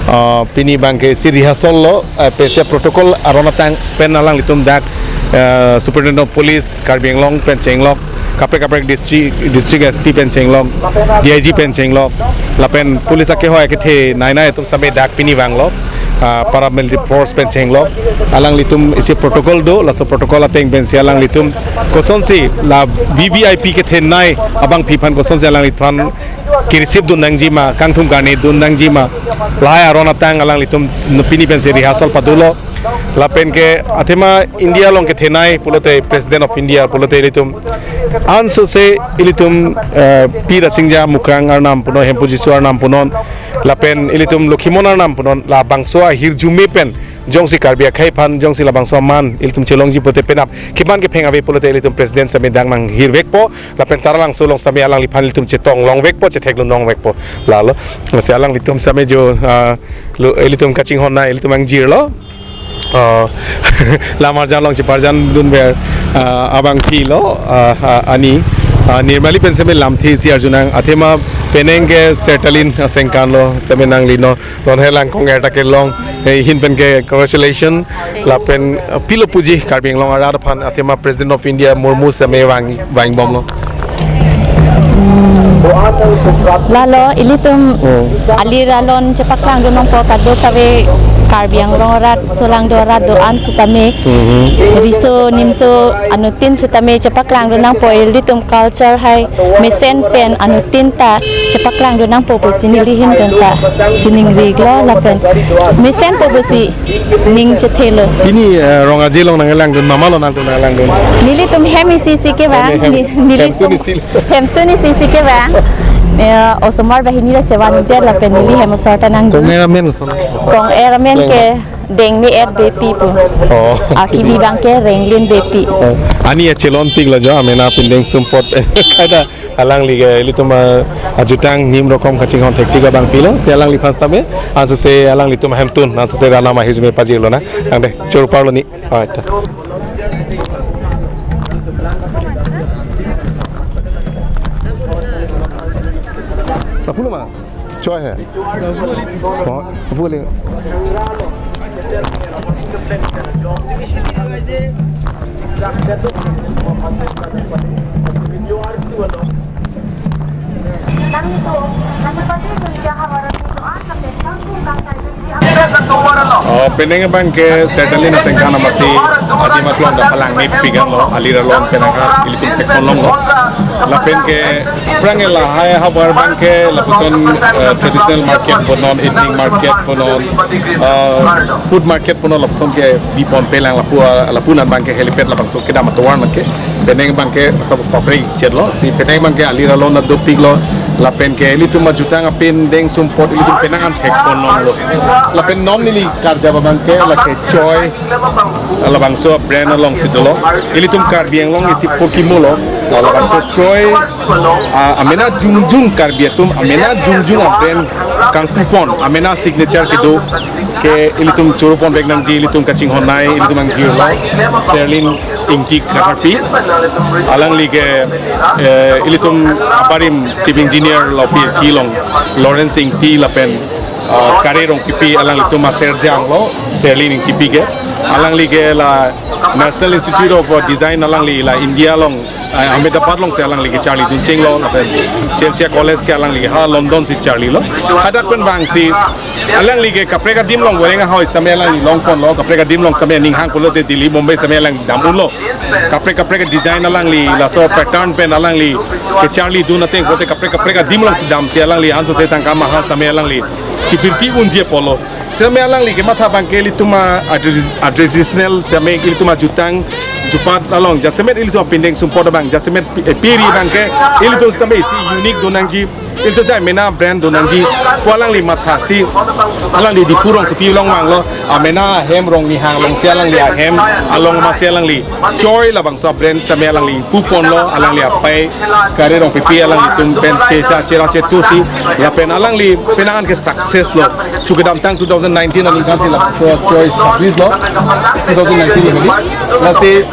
ah, pini abang ke isi rehearsal lo, ah, pese protocol aron atang pen alanglitum dak, ah, Superintendent of Police Karbi Anglong pen chenglok, kaprek kaprek district, district S P pen chenglok, D I G pen chenglok, lapen police akehoi akethenei nai atum sitame dak pini vanglo, ah, paramilitary force pen chenglok, alanglitum isi protocol do, laso protocol ateng pensi alanglitum kosonsi la V V I P kethenei abangpi aphan kosonsi alangliphan ke-receive dun nangji ma, kangthum karne dun nangji ma, lahai aron atang alanglitum pini pensi rehearsal padulo. Lapen ke athema India along kethenei pulote President of India pulote ilitum ansose ilitum, eh, Pi Rasingja Mukrang arnam punon, Hempu Jisu arnam punon, lapen ilitum Lokhimon arnam punon, labangso ahirjume pen jongsi Karbi akhei aphan jongsi labangso aman ilitum chelongji pulote penap keman kepheng ave pulote ilitum President sitame dang nanghirvekpo, lapen Taralangso along sitame alangliphan ilitum chetong longvekpo, chetheklong longvekpo. Lalo, lasi alanglitum sitame jo, ah, lo, ilitum kachinghon na ilitum angjirlo. Ah, lamar jan along cheparjan dunver, ah, abangpi lo, ah, ah, ani, ah, Nirmali pen sitame lamthe isi arjunang, athema penang ke Sertalin, ah, Sengkan lo, sitame nangli non, non helang kong erta kelong, eh, ahin pen ke congratulation, lapen, ah, pilo puji Karbi Anglong arat aphan, athema President of India Murmu sitame vang, vangbomlo. Lalo, ilitum Hmm. alir alon chepaklangdun nangpo kadokave Karbi Anglong arat, solangdo arat do-an sitame. Mhm. Riso nimso anuttin sitame chepaklangdun nangpo, ilitum culture hai mesen pen anuttin ta chepaklangdun nangpo pusi neli ahin pen ta chiningri-iklo lapen mesenpo pusi ning chethelo. Pini, eh, rong aje along nanglangdun, mama along nangtum nanglangdun? Nelitum hem isi isi kevang, Hem, hem. ni-, neli Hem sum-, tun isi. hem tun isi isi kevang. Eh, osomar banghini ta chevandet lapen neli hem osomar ta nangdun. Kong er amen osomar. Kong er amen Deng. ke Dengme er Beypi pu. Oh. Akibi abang ke Renglin Beypi. Oh. Ani achelon tik lo jo, amena pindeng sumpot. Kada alangli ke ilitum, ah, ajutang nim rokom kachinghon thektik abangpi lo, si alangliphan sitame, ansose alanglitum ahemtun, ansose arnam ahirjume pajirlo na, angde, choro parlo ni, ah, ita. Apun ma? Choi hai. Oh, apun le. Oh, penang abang ke Sertalin Sengkan amatsi, adi maklum da palang nip pigan lo, alir alon penang ha, ilitum thek ponlong lo. Lapen ke, aphrang lahai havar abang ke, lapuson, eh, traditional market punon, evening market punon, eh, food market punon, lapuson ke bipon pelang lapu, lapu-an abang ke helipad labangso kedam atovar abang ke. Penang abang ke masa papre chet lo, si penang abang ke alir alon na dopik lo, lapen ke ilitum ajutang apindeng sumpot ilitum penang an thek ponlong lo. Lapen non neli karjap abang ke lake Choi, labangso brand alongsi dolo. Ilitum Karbi Anglong isi phurkimo lo, labangso Choi, ah, amena jongjong Karbi atum, amena jongjong a-brand kangpupon, amena signature kedo ke ilitum choro ponvek nangji, ilitum kachinghon nei, ilitum angjirlo, Serlin Ingti Kharharpi. Alangli ke, eh, ilitum abarim Chief Engineer lo, PHE along, Lawrence Ingti lapen, ah, Kare Rongpipi, alanglitum aserjang lo, Serlin Ingtipi ke. Alangli ke la National Institute of Design alangli la India along, ah, Ahmedabad alongsi alangli kecharlidun chenglo, lapen Chelsea College ke alangli ha London si charlilo. Hadak pen vangsi alangli ke kaprek adim along goreng ahoi sitame alangli longponlo, kaprek adim along sitame ning hang pulote Delhi, Mumbai sitame alangli dam unlo. Kaprek kaprek design alangli, laso pattern pen alangli kecharlidun ateng pulote kaprek kaprek adim alongsi damsi alangli ansose tangka maha sitame alangli chipirpi unji apotlo. Sitame alangli kematha abang ke ilitum a, a, traditional sitame ilitum ajutang jupat along, jasemet ilitum apindeng sumpot abang, jasemet pi-, eh, piri abang ke ilitum sitame isi unique do nangji, ilitum ta mena brand do nangji pu alangli mathasi, alangli Diphu rongsopi along vanglo, amena hem Rongni hang alongsi alangli ahem along amatsi alangli Choi labangso brand sitame alangli ingpu ponlo, alangli apei Kare Rongpipi alanglitum pen che cha chera chetu si, lapen alangli penang an ke success lo. Chu kedamtang two thousand nineteen aningkan si labangso Choi establish lo. Two thousand nineteen ni. Lasi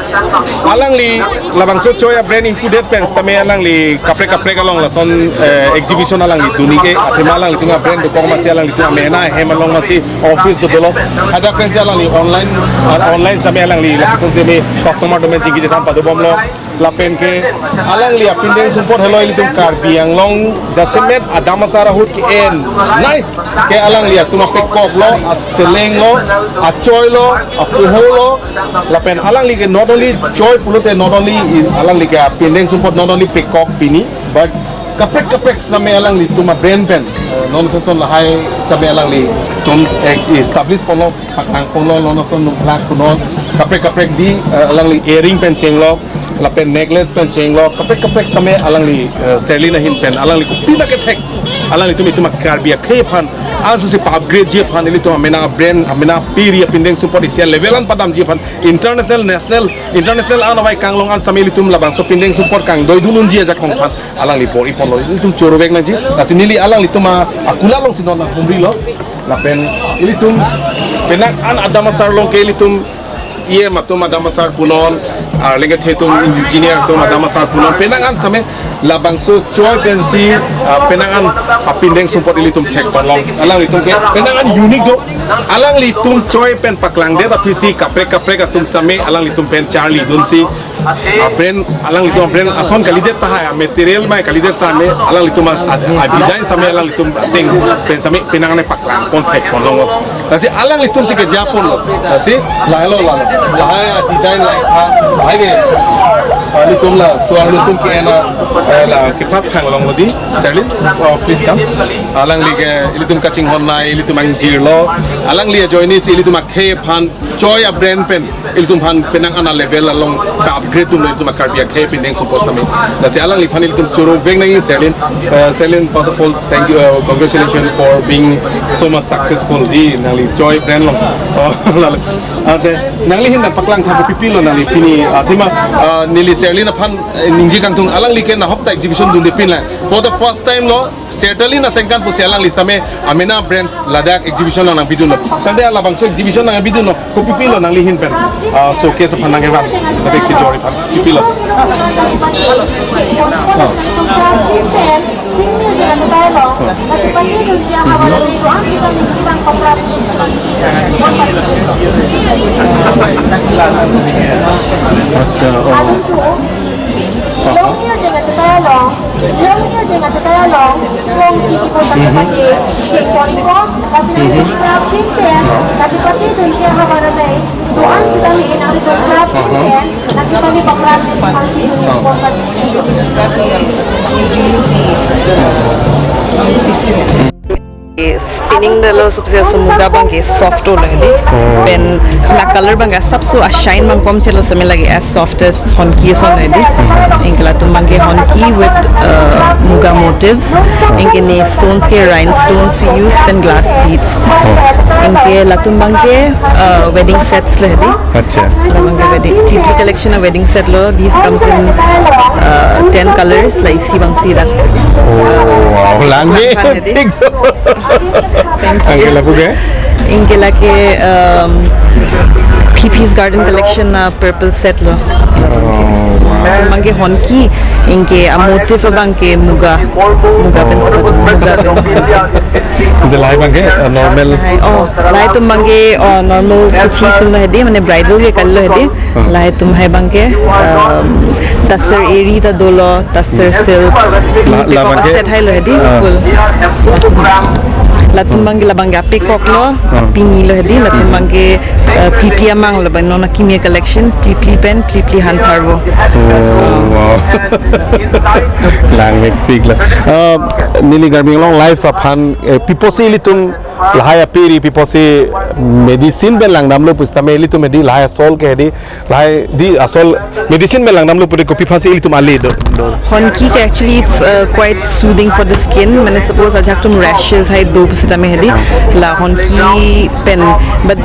alangli labangso Choi a-brand ingpudet pen sitame alangli kaprek kaprek along lason, eh, exhibition alangli dun-ik ke, athema alanglitum a-brand dokok amatsi alanglitum amena ahem along amatsi office do dolo. Hadak pensi alangli online, ah, online sitame alangli lapuson sitame customer domen chingki chethan padobomlo. Lapen ke alangli apindeng sumpot helo ilitum Karbi Anglong jasemet adam asar ahut ke-en nai ke alangli atum apekok lo, aseleng lo, achoi lo, apuho lo. Lapen alangli ke not only Choi pulote not only is alangli ke apindeng sumpot not only pekok pini, but Kaprek kaprek sitame alanglitum a-brand pen, eh, non ason ason lahai sitame alanglitum, eh, establish ponlo, paklang ponlo, non ason nungplak punon, kaprek kaprek di, eh, alangli earring pen chenglo, lapen necklace pen chenglo, kaprek kaprek sitame alangli, eh, Serlin ahin pen, alangli kopi na kethek, alanglitum itum a-Karbi akhei aphan, ansusi pa-upgrade ji aphan, ilitum amena brand, amena piri apindeng sumpot isi a-level an padamji aphan, international, national, international an avai kanglong an sitame ilitum labangso pindeng sumpot kangdoidun unji ajakong aphan, alangli bor-i ponlo, ilitum choro vek nangji. Lasi neli alanglitum a-, akulat alongsi non nanghumrilo. Lapen ilitum penang an adam asar along ke ilitum E M atum adam asar punon, ah, lengket atum engineer atum adam asar punon. Penang an sitame labangso choi pensi, ah, penang an apindeng sumpot ilitum thek ponlong. Alanglitum ke penang an unique do. Alanglitum choi pen paklangdet aphisi kaprek kaprek atum sitame alanglitum pen charlidunsi, a-brand, alanglitum a-brand ason kalidet tahai, a-material mai kalidet tame, alanglitum a, a, a-design sitame alanglitum ateng pen sitame penang an paklang pon thek ponlonglo. Lasi alanglitum si keja ponlo. Lasi lahelo lahelo. Lahai a-design lahai tha. Lahai ke. Alanglitum laso arlo atum ke-en a, eh, la kepathanglonglo di. Serlin, oh, please come. Alangli ke ilitum kachinghon nai, ilitum angjirlo. Alangli ajoine si ilitum akhei aphan choi a-brand pen ilitum aphan penang an a-level along ka-upgrade dunlo ilitum a-Karbi akhei apindeng sumpot sitame. Lasi alangliphan ilitum choro vek nangji Serlin. Eh, Serlin, first of all, thank you, uh, congratulations for being so much successful di nangli choi brand along. Oh, lalo. Ante, nangli ahin nangpaklang tha kopipilo nangli pini, ah, thima, ah, neli Serlin aphan, eh, ningje kangtung alangli ke nahok ta exhibition dundepin lang. For the first time lo, Serlin aningkan pusi alangli sitame amena brand ladak exhibition nang nangpidunlo. Tangte labangso exhibition nangpidunlo. Kopipilo nangli ahin pen, ah, showcase aphan nangkevan. Tangte kejor aphan. Kopipilo. Ah. Acha, oh. Aha. Spinning dolo, subse aso muga abangke soft lo hedi. Oh. Pen sina color abangke asapso a-shine abang komchelo sitame lake as soft as honki ason hedi. Anke latum abangke honki with, uh, muga motifs. Anke ne stones ke rhinestones use pen glass beads. Anke latum abangke, uh, wedding sets lo hedi. Acha. Labangke wedding, P P collection a-wedding set lo. This comes in, uh, ten colors, la isi abangsi dak. Oh, wow. Langme. Langphan hedi. Thank you. Anke lapu ke? Anke lake, um, P P's Garden Collection, uh, purple set lo. Oh, wow. Abangke honki, anke a-motif abangke muga. Muga pen, muga pen. Ante lahai abangke, uh, normal. Oh, lahai atum abangke, oh, normal kuchi atum lo hedi, mane bridal ke kali lo hedi. Hmm. Lahai atum hai abangke, um, tussar eri ta dolo, tussar silk, la, peacock labangke, a-set hai lo hedi, ah, full. Latum abangke labangke a-peacock lo, ah, pini lo hedi, latum abangke, uh, P P amang lo, abang non akimi a-collection, P P pen, P P han tharvo. Oh, wow. Langmepik lo. Uh, neli Karbi Anglong Live aphan, eh, pi apotsi ilitum lahai apiri, pi apotsi medicine pen langdamlo pusitame ilitum hedi lahai asol ke hedi, lahai di asol medicine pen langdamlo pute kopi aphansi ilitum ale do, do. Honki ke actually it's, uh, quite soothing for the skin. Mane suppose ajak atum rashes hai do pusitame hedi, la honki pen, but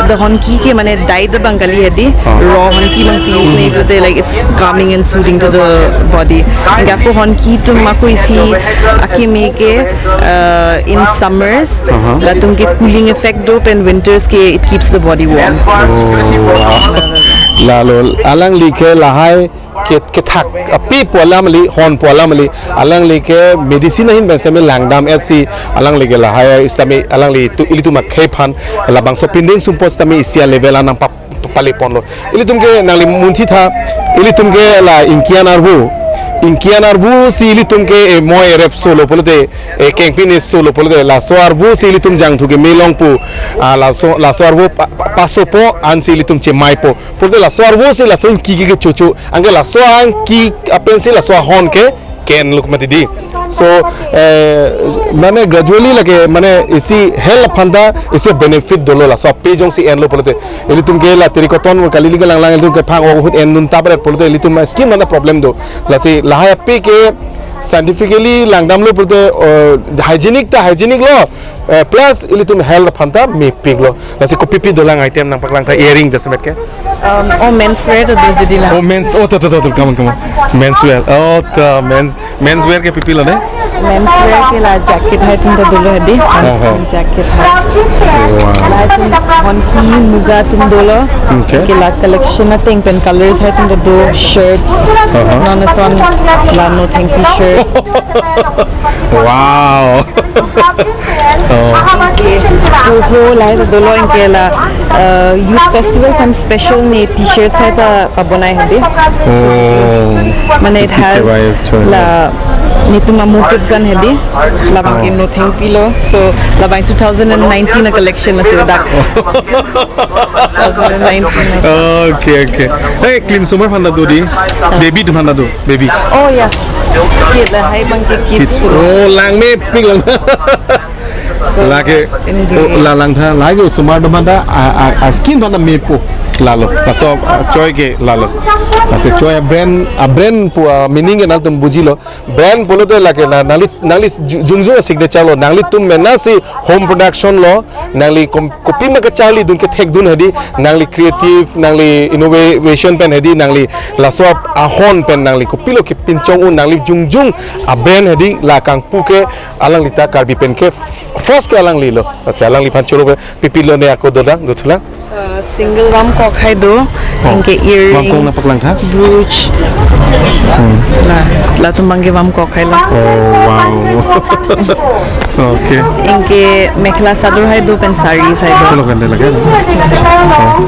the honki ke mane dyed abang kali hedi, ah, raw honki abangsi use nangji pute, like, it's calming and soothing to the body. Anke lapu honki atum ako isi akimi ke, uh, in summers, aha, latum ke cooling effect do pen winters ke it keeps the body warm. Oh, wow. Lalo, alangli ke lahai ke, kethak api pu alam kali, hon pu alam kali, alangli ke medicine ahin pen sitame langdam-etsi, alangli ke lahai sitame, alanglitum, ilitum akhei aphan labangso pindeng sumpot sitame isi a-level an nangpa pale ponlo. Ilitum ke nangli munthi tha, ilitum ke la ingkian arvo. Ingkian arvo si ilitum ke, eh, moi erep solo pulote, eh, kengpin e solo pulote, laso arvo si ilitum jangthu keme longpo, ah, laso, laso arvo pa-, pa-, pasopo, ansi ilitum chemaipo. Pulote laso arvo si laso ingki ke kechocho, anke laso ingki apensi laso ahon ke ke-enlo mati di. So, eh, mane gradually lake, mane isi health aphan ta isi benefit dolo laso ape jongsi enlo pulote. Ilitum ke la terikotton kali lingke langlang ilitum ke phang ahut endun ta baret pulote ilitum skin aphan ta problem do. Lasi lahai ape ke scientifically langdamlo pulote, eh, hygienic ta hygienic lo, eh, plus ilitum health aphan ta mepiklo. Lasi kopi pi dolang item nangpaklang tha, earring jasemet ke. Um, oh, menswear to do jodi la. Oh, men's. Oh, to, to, to, to, come on, come on. Menswear. Oh, to, men's. Menswear ke pipilo ne? Menswear ke la jacket hai atum ta dolo hedi. Aha. Jacket hai. Wow. La atum honki muga atum dolo. Okay. Ke la collection ateng pen colors hai atum ta do, shirts. Aha. Non ason la Nothengpi shirt. Wow. Oh. Ke kuho lahai ta dolo, anke la, uh, youth festival aphan special ne t-shirts hai ta pabonai hedi. Oh. Mane it has T K Y F, sorry, la netum amotifs an hedi. Labang ke Oh. Nothengpi lo. So labang two thousand nineteen a collection ase dak. Two thousand nineteen. Okay, okay. Hey, klimsomar aphan ta do di. Baby atum aphan ta do, baby. Oh, yeah. Kid lahai abang ke kids. Kids. Oh, lang mepik lang. So, lake, in the oh, la lang tha, lake osomar atum aphan ta, a, a, a skin aphan ta mepo. Lalo, laso, a, choi ke lalo. Laso choi a brand, a brand pu, a, meaning ke nangtum bujilo. Brand pulote lake na, nangli, nangli ju-, jongjong signature lo, nanglitum mena si home production lo, nangli kom-, kopima kacharlidun kethekdun hedi, nangli creative, nangli innovation pen hedi, nangli laso ahon pen nangli kopilo kepinchong un, nangli jongjong a brand hedi, la kangpu ke alangli ta Karbi pen ke f-, first ke alanglilo. Lasi alangliphan choro pen pipilo ne ako dodang, dothulang. Uh, single vamkok hai do, Oh. anke earrings, Vamkok nangpaklang tha? Brooch. Hmm. La, latum abang ke vamkok hai lo. Oh, wow. Okay. Anke mekhela sador hai do pen sarees hai do. Pulo kan de lake? Oh.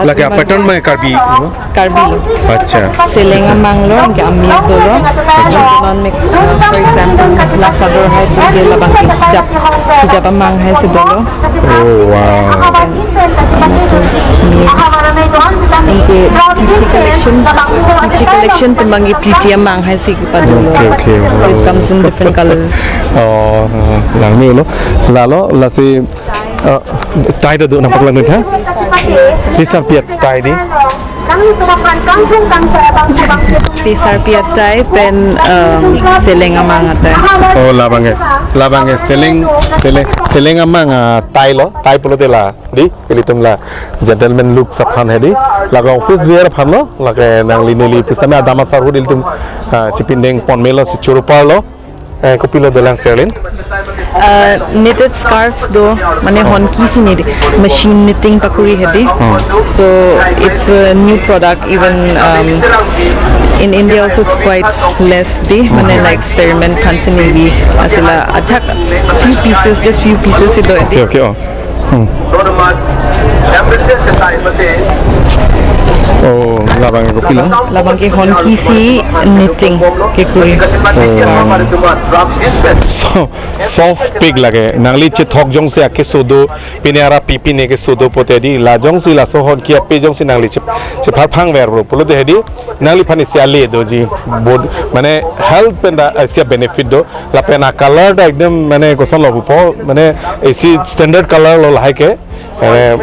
Lake a pattern mai Karbi, no? Karbi lo. Acha. Seleng amang lo, anke amir dolo. Acha. Non mek, for example, la sador hai tu ke labang ke hijab, hijab amang hai si dolo. Oh, wow. Anke P P collection, P P collection atum abang ke P P amang hai si kepadolo. Okay, okay. So it comes in different colors. Oh, uh, lang ni lo. Lalo, lasi, uh, tie ta do nangpaklang tha? Tisarpi atie di. Tisarpi atie pen, um, seleng amang atie. Oh, labang ke, labang ke seleng, seleng, seleng amang, ah, tie lo, tie pulote la di, ilitum la gentleman looks aphan hedi, lake office wear aphan lo, lake nangli neli pusitame adam asar ahut ilitum, ah, chipindeng pon melo, si choro parlo. Eh, kopilo dolang Serlin? Uh, knitted scarves do, mane Oh. honki si knit, machine knitting pakuri hedi. Oh. So it's a new product, even, um, in India also it's quite less di, mane Okay. la experiment aphan si neli, asila athak few pieces, just few pieces si do hedi. Okay, okay, oh. Hmm. Oh, labang ke kopilo? Labang ke honki si knitting kekuri. Oh. So, soft pik lake. Nangli chethok jongsi akeso do, pine ara pipi ne keso do pote di. La jongsi laso honki ape jongsi nangli chep-, chepharphang ver bro. Pulote hedi, nangliphan isi ale doji. Bod, mane health pen ta isi benefit do. Lapen a color ta ekdom mane koson lo pupo, mane isi standard color lo lahai ke. Mane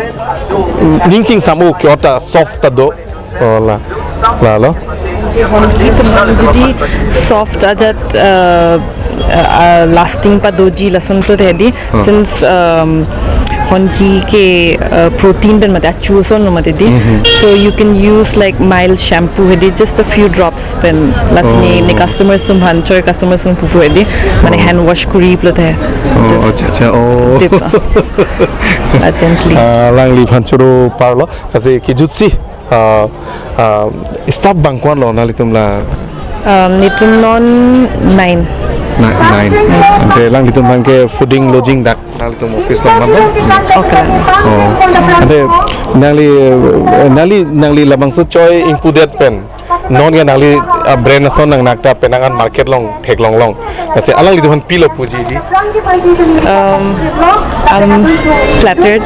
ning chingsam-o ke ota soft ta do. Oh, la, lalo. Honki atum jodi soft ajat, uh, uh, lasting padoji lason pulote hedi. Hmm. Since, um, honki ke, uh, protein pen mate achu ason lo mati di. Mhm. So you can use like mild shampoo hedi, just a few drops pen lasi ne, Oh. ne customers atum aphan, choi customers atum aphan pupu hedi. Mane Oh. hand wash kuri pulote. Oh, Just acha, acha, oh. dip, uh, uh, gently. Ah, alangliphan choro parlo. Lasi kejutsi, ah, ah, staff bang ko-an lo nanglitum la? Um, netum non nine. Ni-, nine. Ante alanglitum abang ke fooding lodging dak nanglitum office along ma do? Okay. Oh. Ante nangli, eh, nangli, nangli labangso choi ingpudet pen. Non ke nangli, ah, brand ason nangnak ta penang an market along theklong long. Lasi alanglitum aphan pilo puji di. Um, I'm flattered.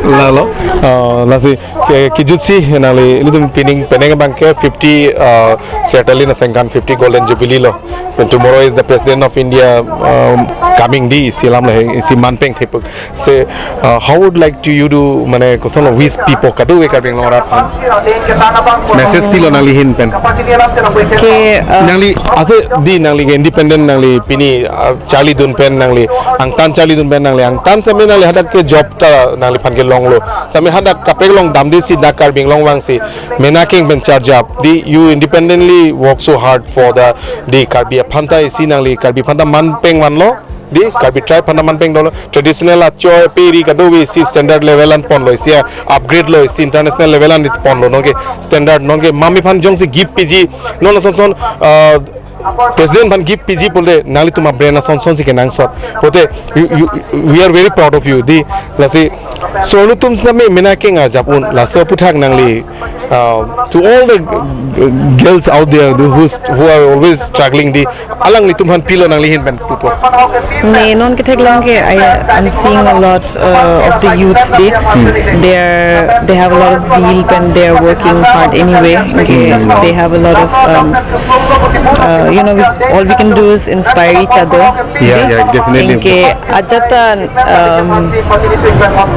Lalo. Ah, lasi ke, kejutsi nangli ilitum pining penang abang ke fifty, ah, Sertalin aningkan fifty Golden Jubilee lo. And tomorrow is the President of India, um, coming di, isi alam le, isi manpeng thepuk. Say, uh, how would like to you do, mane, koson lo wish pipo kadokave Karbi Anglong arat aphan? Message pilo nangli ahin pen? Ke, uh, nangli, ase di nangli ke independent nangli pini, uh, charlidun pen nangli, angtan charlidun pen nangli, angtan sampai nangli hadak ke job ta nangliphan kelong lo. Sampai hadak kaprek along damde si dak Karbi Anglong vangsi mena keng pen charjap. Di you independently work so hard for the, di Karbi aphan ta isi nangli Karbi aphan ta manpeng vanlo. Di Karbi tribe aphan ta manpeng dolo. Traditional achoi peri kadokave isi standard level an ponlo, isi upgrade lo, isi international level an ponlo. Non ke standard, non ke mami aphan jongsi gift piji, non ason son, uh, President aphan gift piji pulote nanglitum abrand ason son si kenangsot. Pulote you, you, we are very proud of you. Di lasi solo atum sitame mena keng arjap un, laso aputhak nangli, uh, to all the, uh, girls out there, the, who's, who are always struggling, di alanglitum aphan pilo nangli ahin pen pupo? Ne non ketheklong ke, I am seeing a lot, uh, of the youths, they, they're, they have a lot of zeal and they're working hard anyway. Okay, they have a lot of, um, uh, you know, we, all we can do is inspire each other. Yeah, yeah, definitely. Anke ajat ta, um,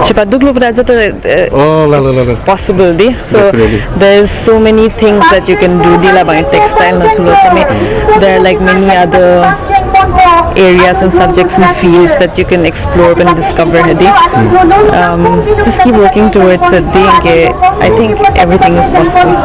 chepaduk lo pada ajat ta, uh, Oh, la, la, la, la. It's possible di. So, definitely, there's so many things that you can do di labang textile nathu lo same. There are, like, many other areas and subjects and fields that you can explore and discover di. Um, just keep working towards it di. Anke I think everything is possible.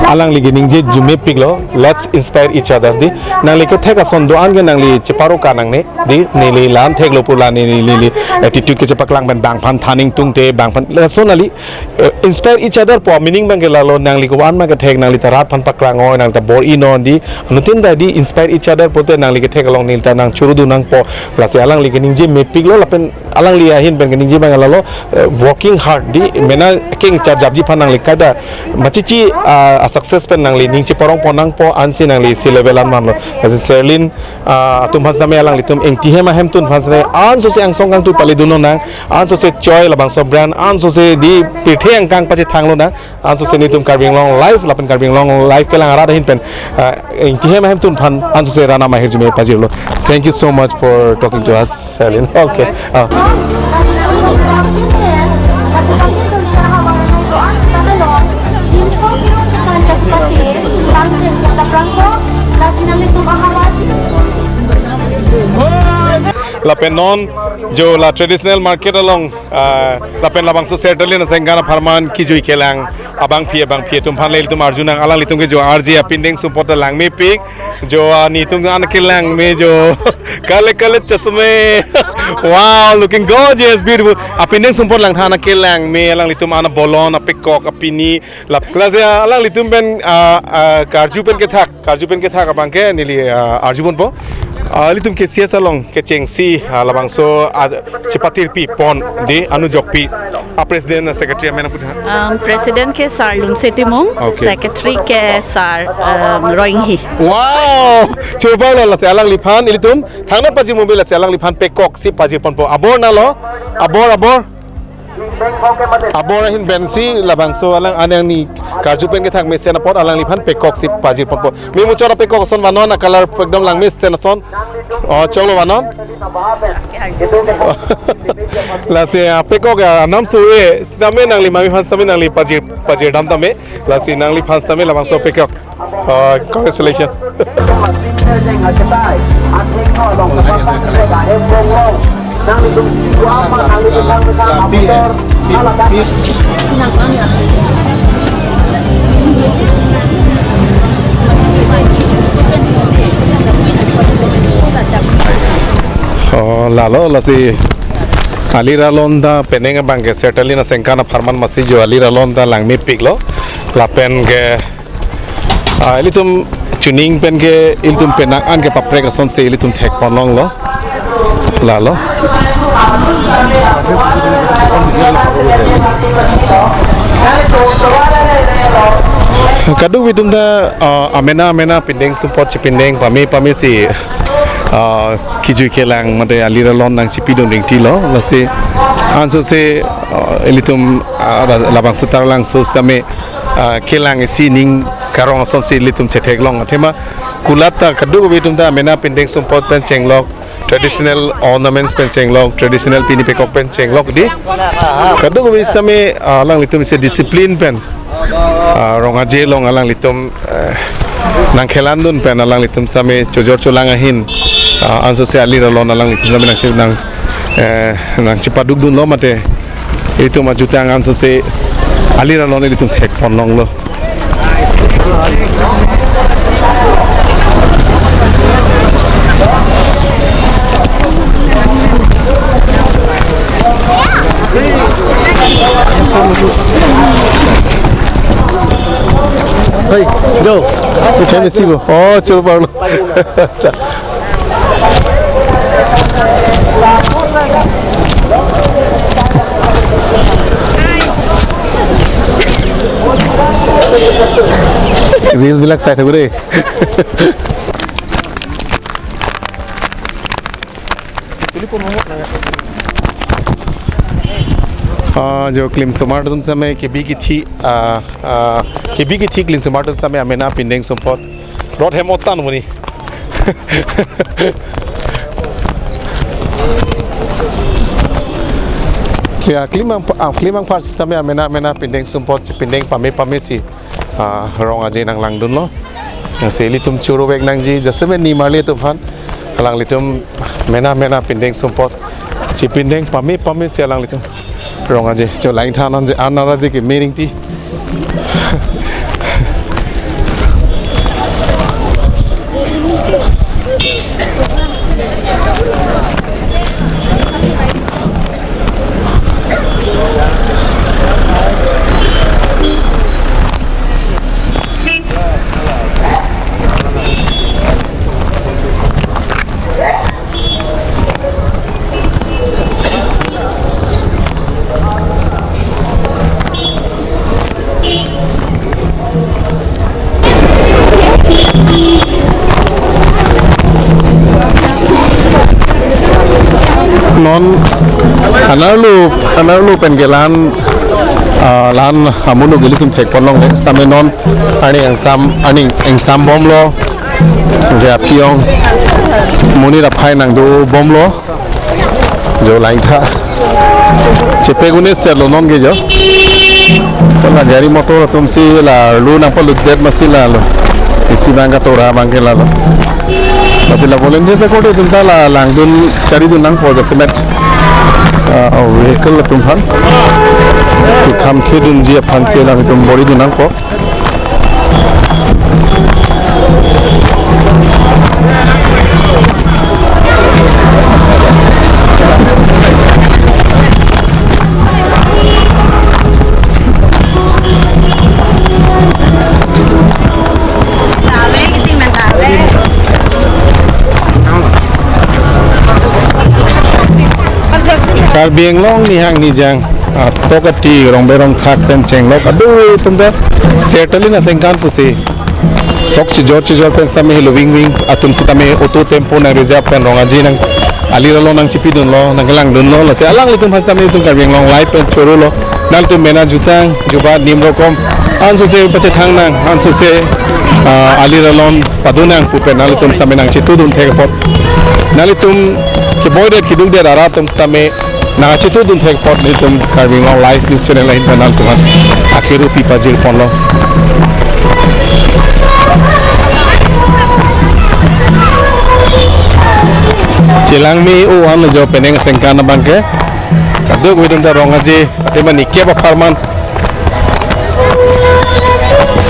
Alangli ke ningje arjumepik lo, let's inspire each other di. Nangli kethek ason do-an ke nangli cheparo ka nangne di, neli la-an theklo pu la neli, neli attitude kechepaklang pen bang aphan than ingtungte, bang aphan lason nangli, eh, inspire each other pu meaning abang ke lalo, nangli ko-an ma kethek nangli ta rat aphan paklang oi, nangli ta bor-i non di, anuttin ta di inspire each other pulote nangli kethek along neli ta nang churu dun nangpo. Lasi alangli ke ningje mepik lo lapen alangli ahin pen ke ningje abang lalo, eh, working hard di, mena keng charjapji aphan nangli kaita machichi, ah, a success pen nangli ning cheparong pon nangpo, ansi nangli isi level an manlo. Lasi Serlin, ah, atum aphan sitame alanglitum Ingtihem ahemtun aphan sitame ansose angsong kangtui pale dun lonang, ansose choi labangso brand, ansose di pirthe angkang pachethang lonang, ansose netum Karbi Anglong Live lapen Karbi Anglong Live kelang arat ahin pen, ah, Ingtihem ahemtun aphan ansose ranam ahirjume pajirlo. Thank you so much for talking to us, Serlin. Okay. Ah. Lapen non jo la traditional market along, ah, lapen labangso Sertalin aningkan apharman kejui kelang abangpi abangpi atum aphan le ilitum arjunang, alanglitum ke jo arje apindeng sumpot langmepik, jo, ah, netum an kelangme jo. Kale kale chasme. Wow, looking gorgeous, beautiful. Apindeng sumpot langtha an kelangme, alanglitum an abolon, apekok, apini. Lap, lasi alanglitum pen, ah, ah, karju pen kethak, karju pen kethak abang ke neli, ah, arju ponpo. Ah, ilitum ke C S R along kechengsi, ah, labangso, ah, chepatirpi pon di anujokpi, ah, president, ah, secretary amen aputha. Um, President ke Sar Lungse Timung, okay, Secretary ke Sar, um, Roinghi. Wow! Choba lo, lasi alangliphan ilitum thangnat pajir mobil, lasi alangliphan pekok si pajir ponpo. Abor nalo, abor, abor. Abor ahin pensi labangso alang anang ni karju pen kethak mesen apot alangliphan pekok si pajir ponpo. Me muchot apekok ason vannon, a color ekdom langmesen ason. Oh, choklo vannon. Lasi apekok ya nam su e, sitame nangli mami aphan sitame nangli pajir, pajir dam tame. Lasi nangliphan sitame labangso apekok. Uh, congratulations. Oh, lalo, lasi alir alon ta penang abang ke Sertalin aningkan apharman masi jo alir alon ta langmepik lo. Lapen ke, ah, ilitum chuning pen ke ilitum penang an ke paprek ason si ilitum thek pon longlo. Lalo. Kadokave atum ta, ah, amena amena pindeng sumpot chipindeng pame pame si, ah, kejui kelang mate alir alon nangchipidun ringtilo. Lasi ansose, ah, ilitum, ah, la-, labangso Taralangso sitame, ah, kelang isi ning karong asonsi ilitum chetheklong. Athema kulat ta kadokave atum ta amena pindeng sumpot pen chenglok, traditional ornaments pen chenglok, traditional pini pekok pen chenglok di. Kadokave sitame, ah, alanglitum isi discipline pen, ah, Rong Aje along alanglitum, eh, nangkhelandun pen alanglitum sitame chojor cholang ahin, ah, ansose alir alon alanglitum sitame nangsi nang, eh, nangchipadukdunlo mate itum ajutang ansose alir alon ilitum thekponlonglo. Hey, Joe. Kami sibo. Oh, choro parlo. Reels বিলাক চাই থাকো দেই। Ah, jo klimsomar atum sitame kebi kethi, ah, ah, kebi kethi klimsomar atum sitame amena pindeng sumpot. Rot hem otan muni. Klia klimang, ah, klimang par sitame amena amena pindeng sumpot chipindeng pame pame si, ah, Rong Aje nanglangdunlo. Lasi ilitum choro vek nangji, jasemet nimarli atum aphan alanglitum mena mena pindeng sumpot chipindeng pame pame si alanglitum Rong Aje, jo lain than anje, an naraje ke mering ti. Non anerlo, anerlo pen ke lan, ah, lan amuluk ilitum thekponlongle. Sitame non arni ingsam, arni ingsam bomlo. Je api-ong monit aphai nangdo bomlo. Jo lain tha. Chepek un-esetlo non ke jo. Sala gari motor atum si la arlo nangpalutdet masi lalo. Isi abang katora abang ke lalo. Masi la volunteers akorte atum ta la langdun charidun nangpo jasemet, ah, vehicle atum aphan. Kekham khedunji aphan si la itum boridun nangpo. Karbi Anglong nihang nijang, ah, tokati rongbe rongthak pen chenglok adu atum ta Sertalin aningkan pusi sok chijor chijor pen sitame helo wing wing atum sitame auto tempo nang reserve pen Rong Aje nang alir alon nangchipidunlo, nangkelangdunlo, lasi alanglitum aphan sitame itum Karbi Anglong Live pen chorolo, nanglitum mena jutang, jubat nim rokom, ansose pachethang nang, ansose, ah, alir alon padun nang pu pen nanglitum sitame nangchitudun thek apot. Nanglitum keboidet kedukdet arat atum sitame nangchitudun thek apot nelitum Karbi Anglong Live News Channel ahin pen nanglitum aphan akiru pipajirponlo. Chelang me-o an jo penang aningkan abang ke. Kadokave atum ta Rong Aje, athema nikep apharman.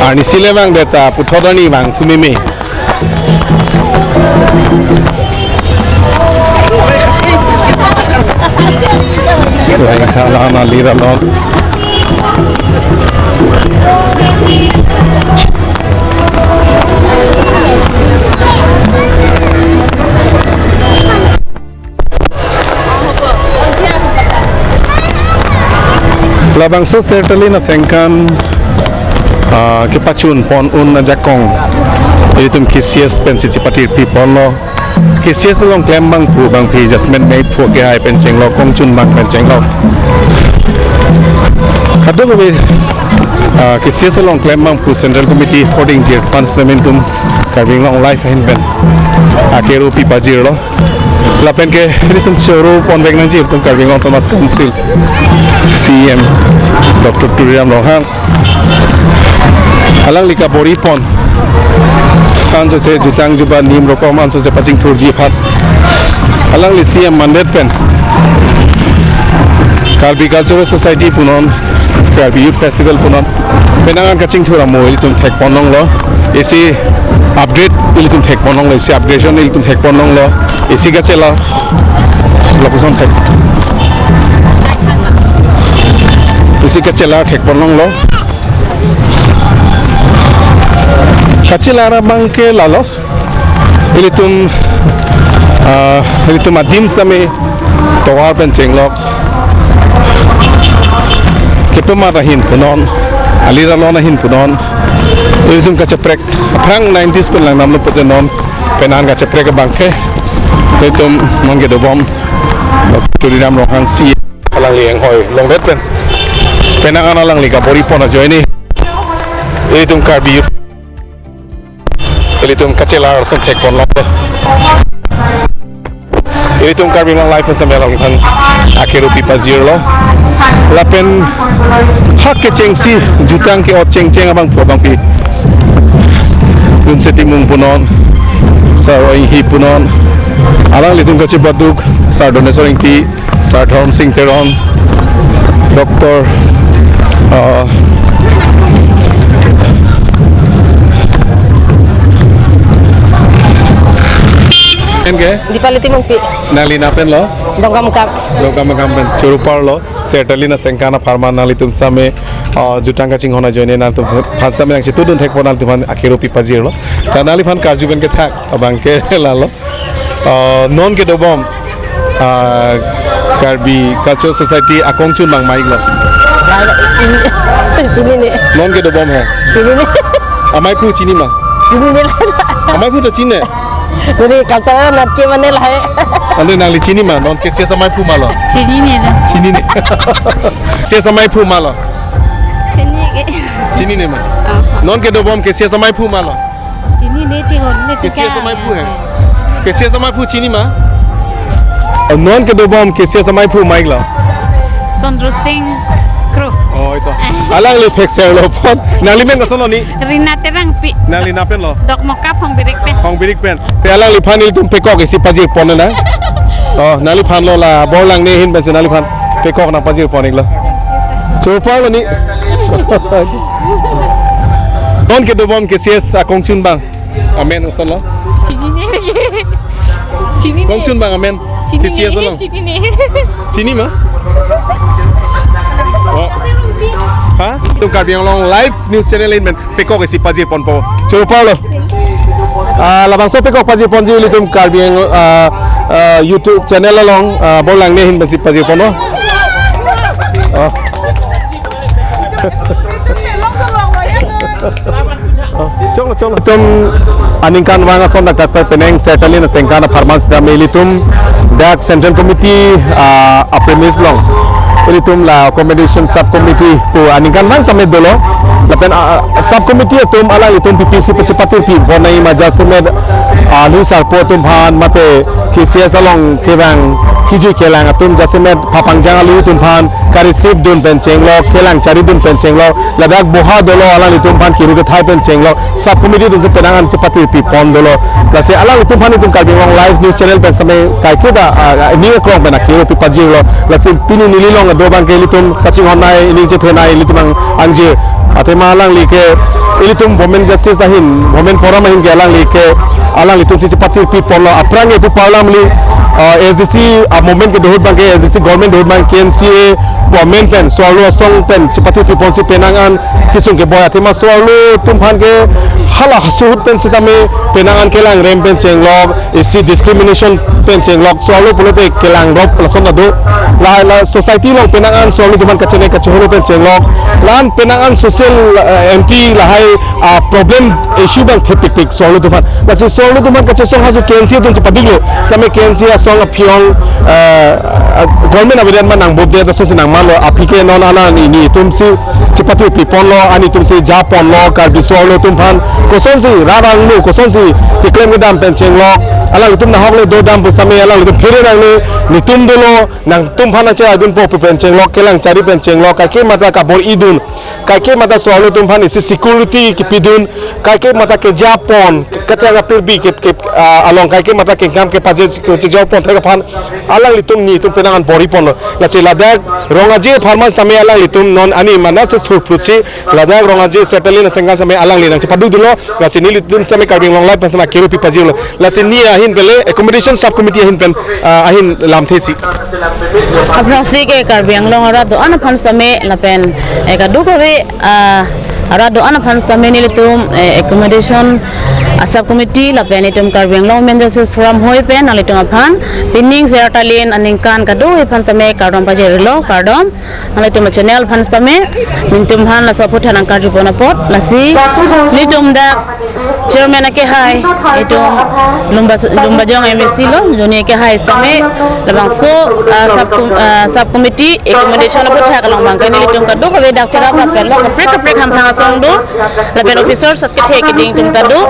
Arnisi le vangdet ta puthot arni vangthu meme. Lain tha lan alir alon. Labangso Sertalin aningkan Ah, kepachun pon un ajakong ilitum K C S pensi chepatirpi ponlo. K C S along klem abangphu abangphi adjustment mei phu kehai pen chenglo, kongchun abang pen chenglo. Kadokave, ah, K C S along klem abangphu Central Committee holding jir funds namin tum Karbi Anglong Live ahin pen akeropi pajirlo. Lapen ke ilitum choro ponvek nangji ilitum Karbi Anglong Autonomous Council C E M Doctor Tuliram Ronghang. Alangli kabor-i pon. Ansose jutang juba nim rokom ansose pachingthurji aphan alangli C E M mandet pen Karbi Cultural Society punon, Karbi Youth Festival punon, penang an kachingthur amo ilitum thek pon longlo, isi upgrade ilitum thek pon longlo, isi upgradation ilitum thek pon longlo, isi kachelar, lapuson thek, isi kachelar thek pon longlo. Kachelar abang ke lalo. Ilitum, ah, ilitum adim sitame tovar pen chenglok. Kepemat ahin punon, alir alon ahin punon. Ilitum kacheprek, aphrang nineties pen langdamlo pute non penang kacheprek abang ke. Ilitum non kedobom Tuliram Ronghang si alangli enghoi longdet pen penang an alangli kabor-i pon ajoine ilitum Karbi Youth, ilitum kachelar ason thek pon longlo. Ilitum Karbi Anglong Live sitame alangliphan akeropi pajirlo. Lapen hak kechengsi jutang ke-ot chengcheng abangphu abangpi, Lunseti Mung punon, Sar Inghi punon, alanglitum kachibaduk, Sar Doneswar Ingti, Sar Dhorom Sing Teron, Doctor, uh, enke? Dipali Timungpi. Nangli nangpenlo? Dongkamukam. Dongkamukam pen. Choro parlo, Sertalin Asengkan apharman nanglitum sitame, uh, jutang kachinghon ajoine nangtum aphan sitame nangchetudun thek pon nangtum aphan akeropi pajirlo. Ta nangliphan karju pen kethak abang ke lalo. Ah, non kedobom, ah, Karbi Cultural Society akongchun abang maiklo? Chinine. Non kedobom he? Chinine. Amaiphu chini ma? Chinine. Amaiphu ta chini? Dari culture nat ke mane lahai. Ante nangli chini ma? Non K C S amaiphu malo? Chinine. Chinine. K C S amaiphu malo? Chinine. Chinine ma? Ah. Non kedobom K C S amaiphu malo? Chinine ti hon ne K C S amaiphu he. K C S amaiphu chini ma? Non kedobom K C S amaiphu maiklo? Chandra Sing Kro. Oh, ito. Alangli thekserlo pon. Nangli men kosonlo ni? Rina Terangpi. Nangli nangpenlo? Dokmoka Phongbirik pen. Phongbirik pen. Te alangliphan ilitum pekok isi pajir pon na? Oh, nangliphanlo la Borlangne ahin pensi nangliphan pekok nangpajir pon iklo. Choro parlo ni. Non kedobom K C S akongchun abang amen kosonlo? Chinine. Chinine. Kongchun abang amen? Chinine. K C S along? Chinine. Chini ma? Oh. Ha? Ilitum Karbi Anglong Live News Channel ahin pen pekok isi pajir ponpo. Choro parlo. Ah, labangso pekok pajir ponji ilitum Karbi Ang-, ah, ah, YouTube channel along, ah, Borlangne ahin pensi pajir ponpo. Oh. Oh, cholo, cholo. Ilitum aningkanvang ason dak taksai penang Sertalin Asengkan apharman sitame ilitum dak Central Committee, ah, a-premise along ilitum la accommodation sub committee pu aningkanvang tame dolo. Lapen, ah, sub committee atum alanglitum P P C pachipatirpi pon nangji ma jasemet, ah, lui sarpo atum aphan mate K C S along kevang kejui kelang atum jasemet papangjang alui atum aphan ka-receive dun pen chenglok, kelang chari dun pen chenglok, ladak boha dolo alanglitum aphan kiru kethai pen chenglok, sub committee dunsi penang an chepatirpi pon dolo. Lasi alanglitum aphan ilitum Karbi Anglong Live News Channel pen sitame kaiketa, ah, ah, new krong pen akeropi pajirlo. Lasi pini neli along kedo abang ke ilitum kachinghon nai, ning chethe nai, ilitum ang angjir. Athema alangli ke ilitum Women Justice ahin, Women Forum ahin ke alangli ke, alanglitum si chepatirpi ponlo. Aphrang ke pu parlam li, ah, S D C, ah, movement kedo ahut abang ke, S D C government do ahut abang K N C A, pu amen pen so-arlo asong pen chepathupi ponsi penang an kesung keboi athema so-arlo atum aphan ke hala suhut pen sitame penang an kelangrem pen chenglok, isi discrimination pen chenglok, so-arlo pulote kelangrop lason ta do. La, la society along penang an so-arlo atum aphan kachene kacheholo pen chenglok. La-an penang an social, eh, anti lahai, ah, problem issue abang thepikpik so-arlo atum aphan. Lasi so-arlo atum aphan kachesong halaso K N C atum chepaduklo. Sitame K N C asong aphi-ong, eh, ah, government avedet ma nangbobdet asonsi nangmanlo, aphi ke non alang nelitum si chepathupi ponlo, nelitum si ja ponlo, Karbi so-arlo atum aphan kosonsi raranglo, kosonsi keklem kedam pen chenglok, alanglitum nahok le dodam pu sitame alanglitum phere nangne, nelitum dolo, nangtum aphan nangcheraidunpo pu pen chenglok, kelang chari pen chenglok, kaike mata kabor-idun, kaike mata so-arlo atum aphan isi security kepidun, kaike mata keja pon, katang apirbi ke, ke, ah, along kaike mata kengkam kepaje, kejapon thek aphan alanglitum nelitum penang an bor-i ponlo. Lasi ladak Rong Aje apharman sitame alanglitum non ani mana se surplus si ladak Rong Aje Sapelin asengkan sitame alangli nangchepadukdunlo. Lasi nelitum sitame Karbi Anglong Live pen sitame kerupi pajirlo. Lasi ne ahin pen le accommodation sub committee ahin pen, ah, ahin lamthe si. Aphrangsi ke Karbi Anglong arat do-an aphan sitame lapen, eh, kadokave, ah, arat do-an aphan sitame nelitum, eh, accommodation, ah, sub committee lapen itum Karbi Anglong Women Justice Forum hoi pen nanglitum aphan pining Ser Talin aningkan kadokave aphan sitame kardom pajirlo, kardom. Nanglitum channel aphan sitame, nelitum aphan laso aphuthak nangkarju pon apot, lasi nelitum dak chairman akehai, itum Lumba, Lumbajong M A C lo, joni akehai sitame, labangso, ah, sub com-, ah, sub committee accommodation aphuthak along abang ke nelitum kadokave dak cherap rap lo, kaprek kaprek hamphang asong do, lapen officer sat kethe keding atum ta do,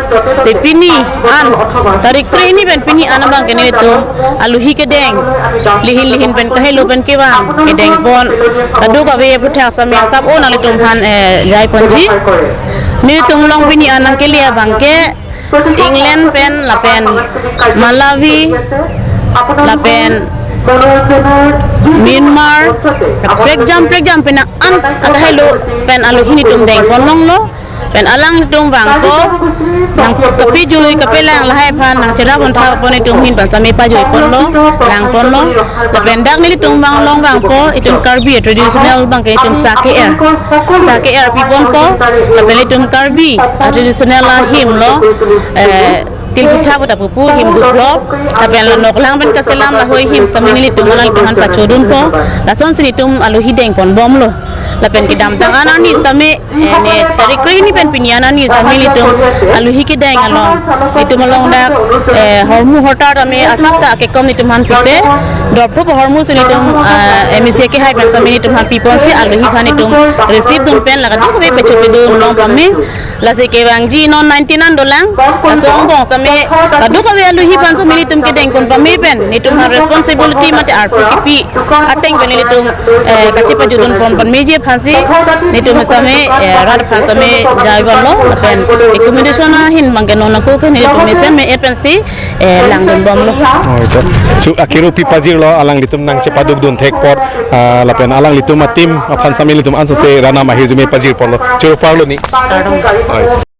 te pini an, tarik kre-hini pen pini an abang ke nelitum alohi kedeng, lihin lihin pen kahelo pen kevang, kedeng pon, kadokave aphuthak sitame asap o nanglitum aphan, eh, jai ponji. Nelitum along pini an nangkele abang ke England pen lapen Malawi lapen Myanmar, prekjam prekjam penang an akahelo pen alohi nelitum deng pon longlo. Pen alanglitum vangpo, nangkapejui kapelang lahai aphan nangcherap pon tha pon itum ahin pen sitame pajui ponlo, lang ponlo. Lapen dak nelitum vang along vangpo, itum Karbi traditional abang ke itum sa ke-er, sa ke-er pi ponpo. Lapen itum Karbi, ah, traditional ahim lo, eh, til putha puta pupu him duklop. Lapen la noklang pen kaselam lahai ahim sitame nelitum alanglitum aphan pachodunpo. Lasonsi nelitum alohi deng ponbomlo. Lapen kedamtang an arni sitame, eh, ne tarik kre-hini pen pini an arni sitame nelitum alohi kedeng along, nelitum along dak, eh, hormu hortar tame asap ta kekom nelitum aphan pipe. Dopro hormu si nelitum, eh, M A C akehai pen sitame nelitum aphan pi ponsi alohi aphan nelitum receive dun pen la kadokave pecho pedun long pame. Lasi kevangji non nineteen an dolang, laso angbong sitame kadokave alohi aphan sitame nelitum kedeng pon pame pen, nelitum aphan responsibility mate arpu kipi ateng pen nelitum, eh, kachepajudun pon pon meji aphansi nelitum sitame, eh, rat aphan sitame jai bomlo, lapen accommodation ahin abang ke non ako ke nelitum mesen me-et pensi, eh, langdunbomlo. Oh, itu. So, akerupi pajirlo alanglitum nangchepadukdun thek apot, ah, lapen alanglitum a-team aphan sitame nelitum ansose ranam ahirjume pajir ponlo. Choro parlo ni. Oi.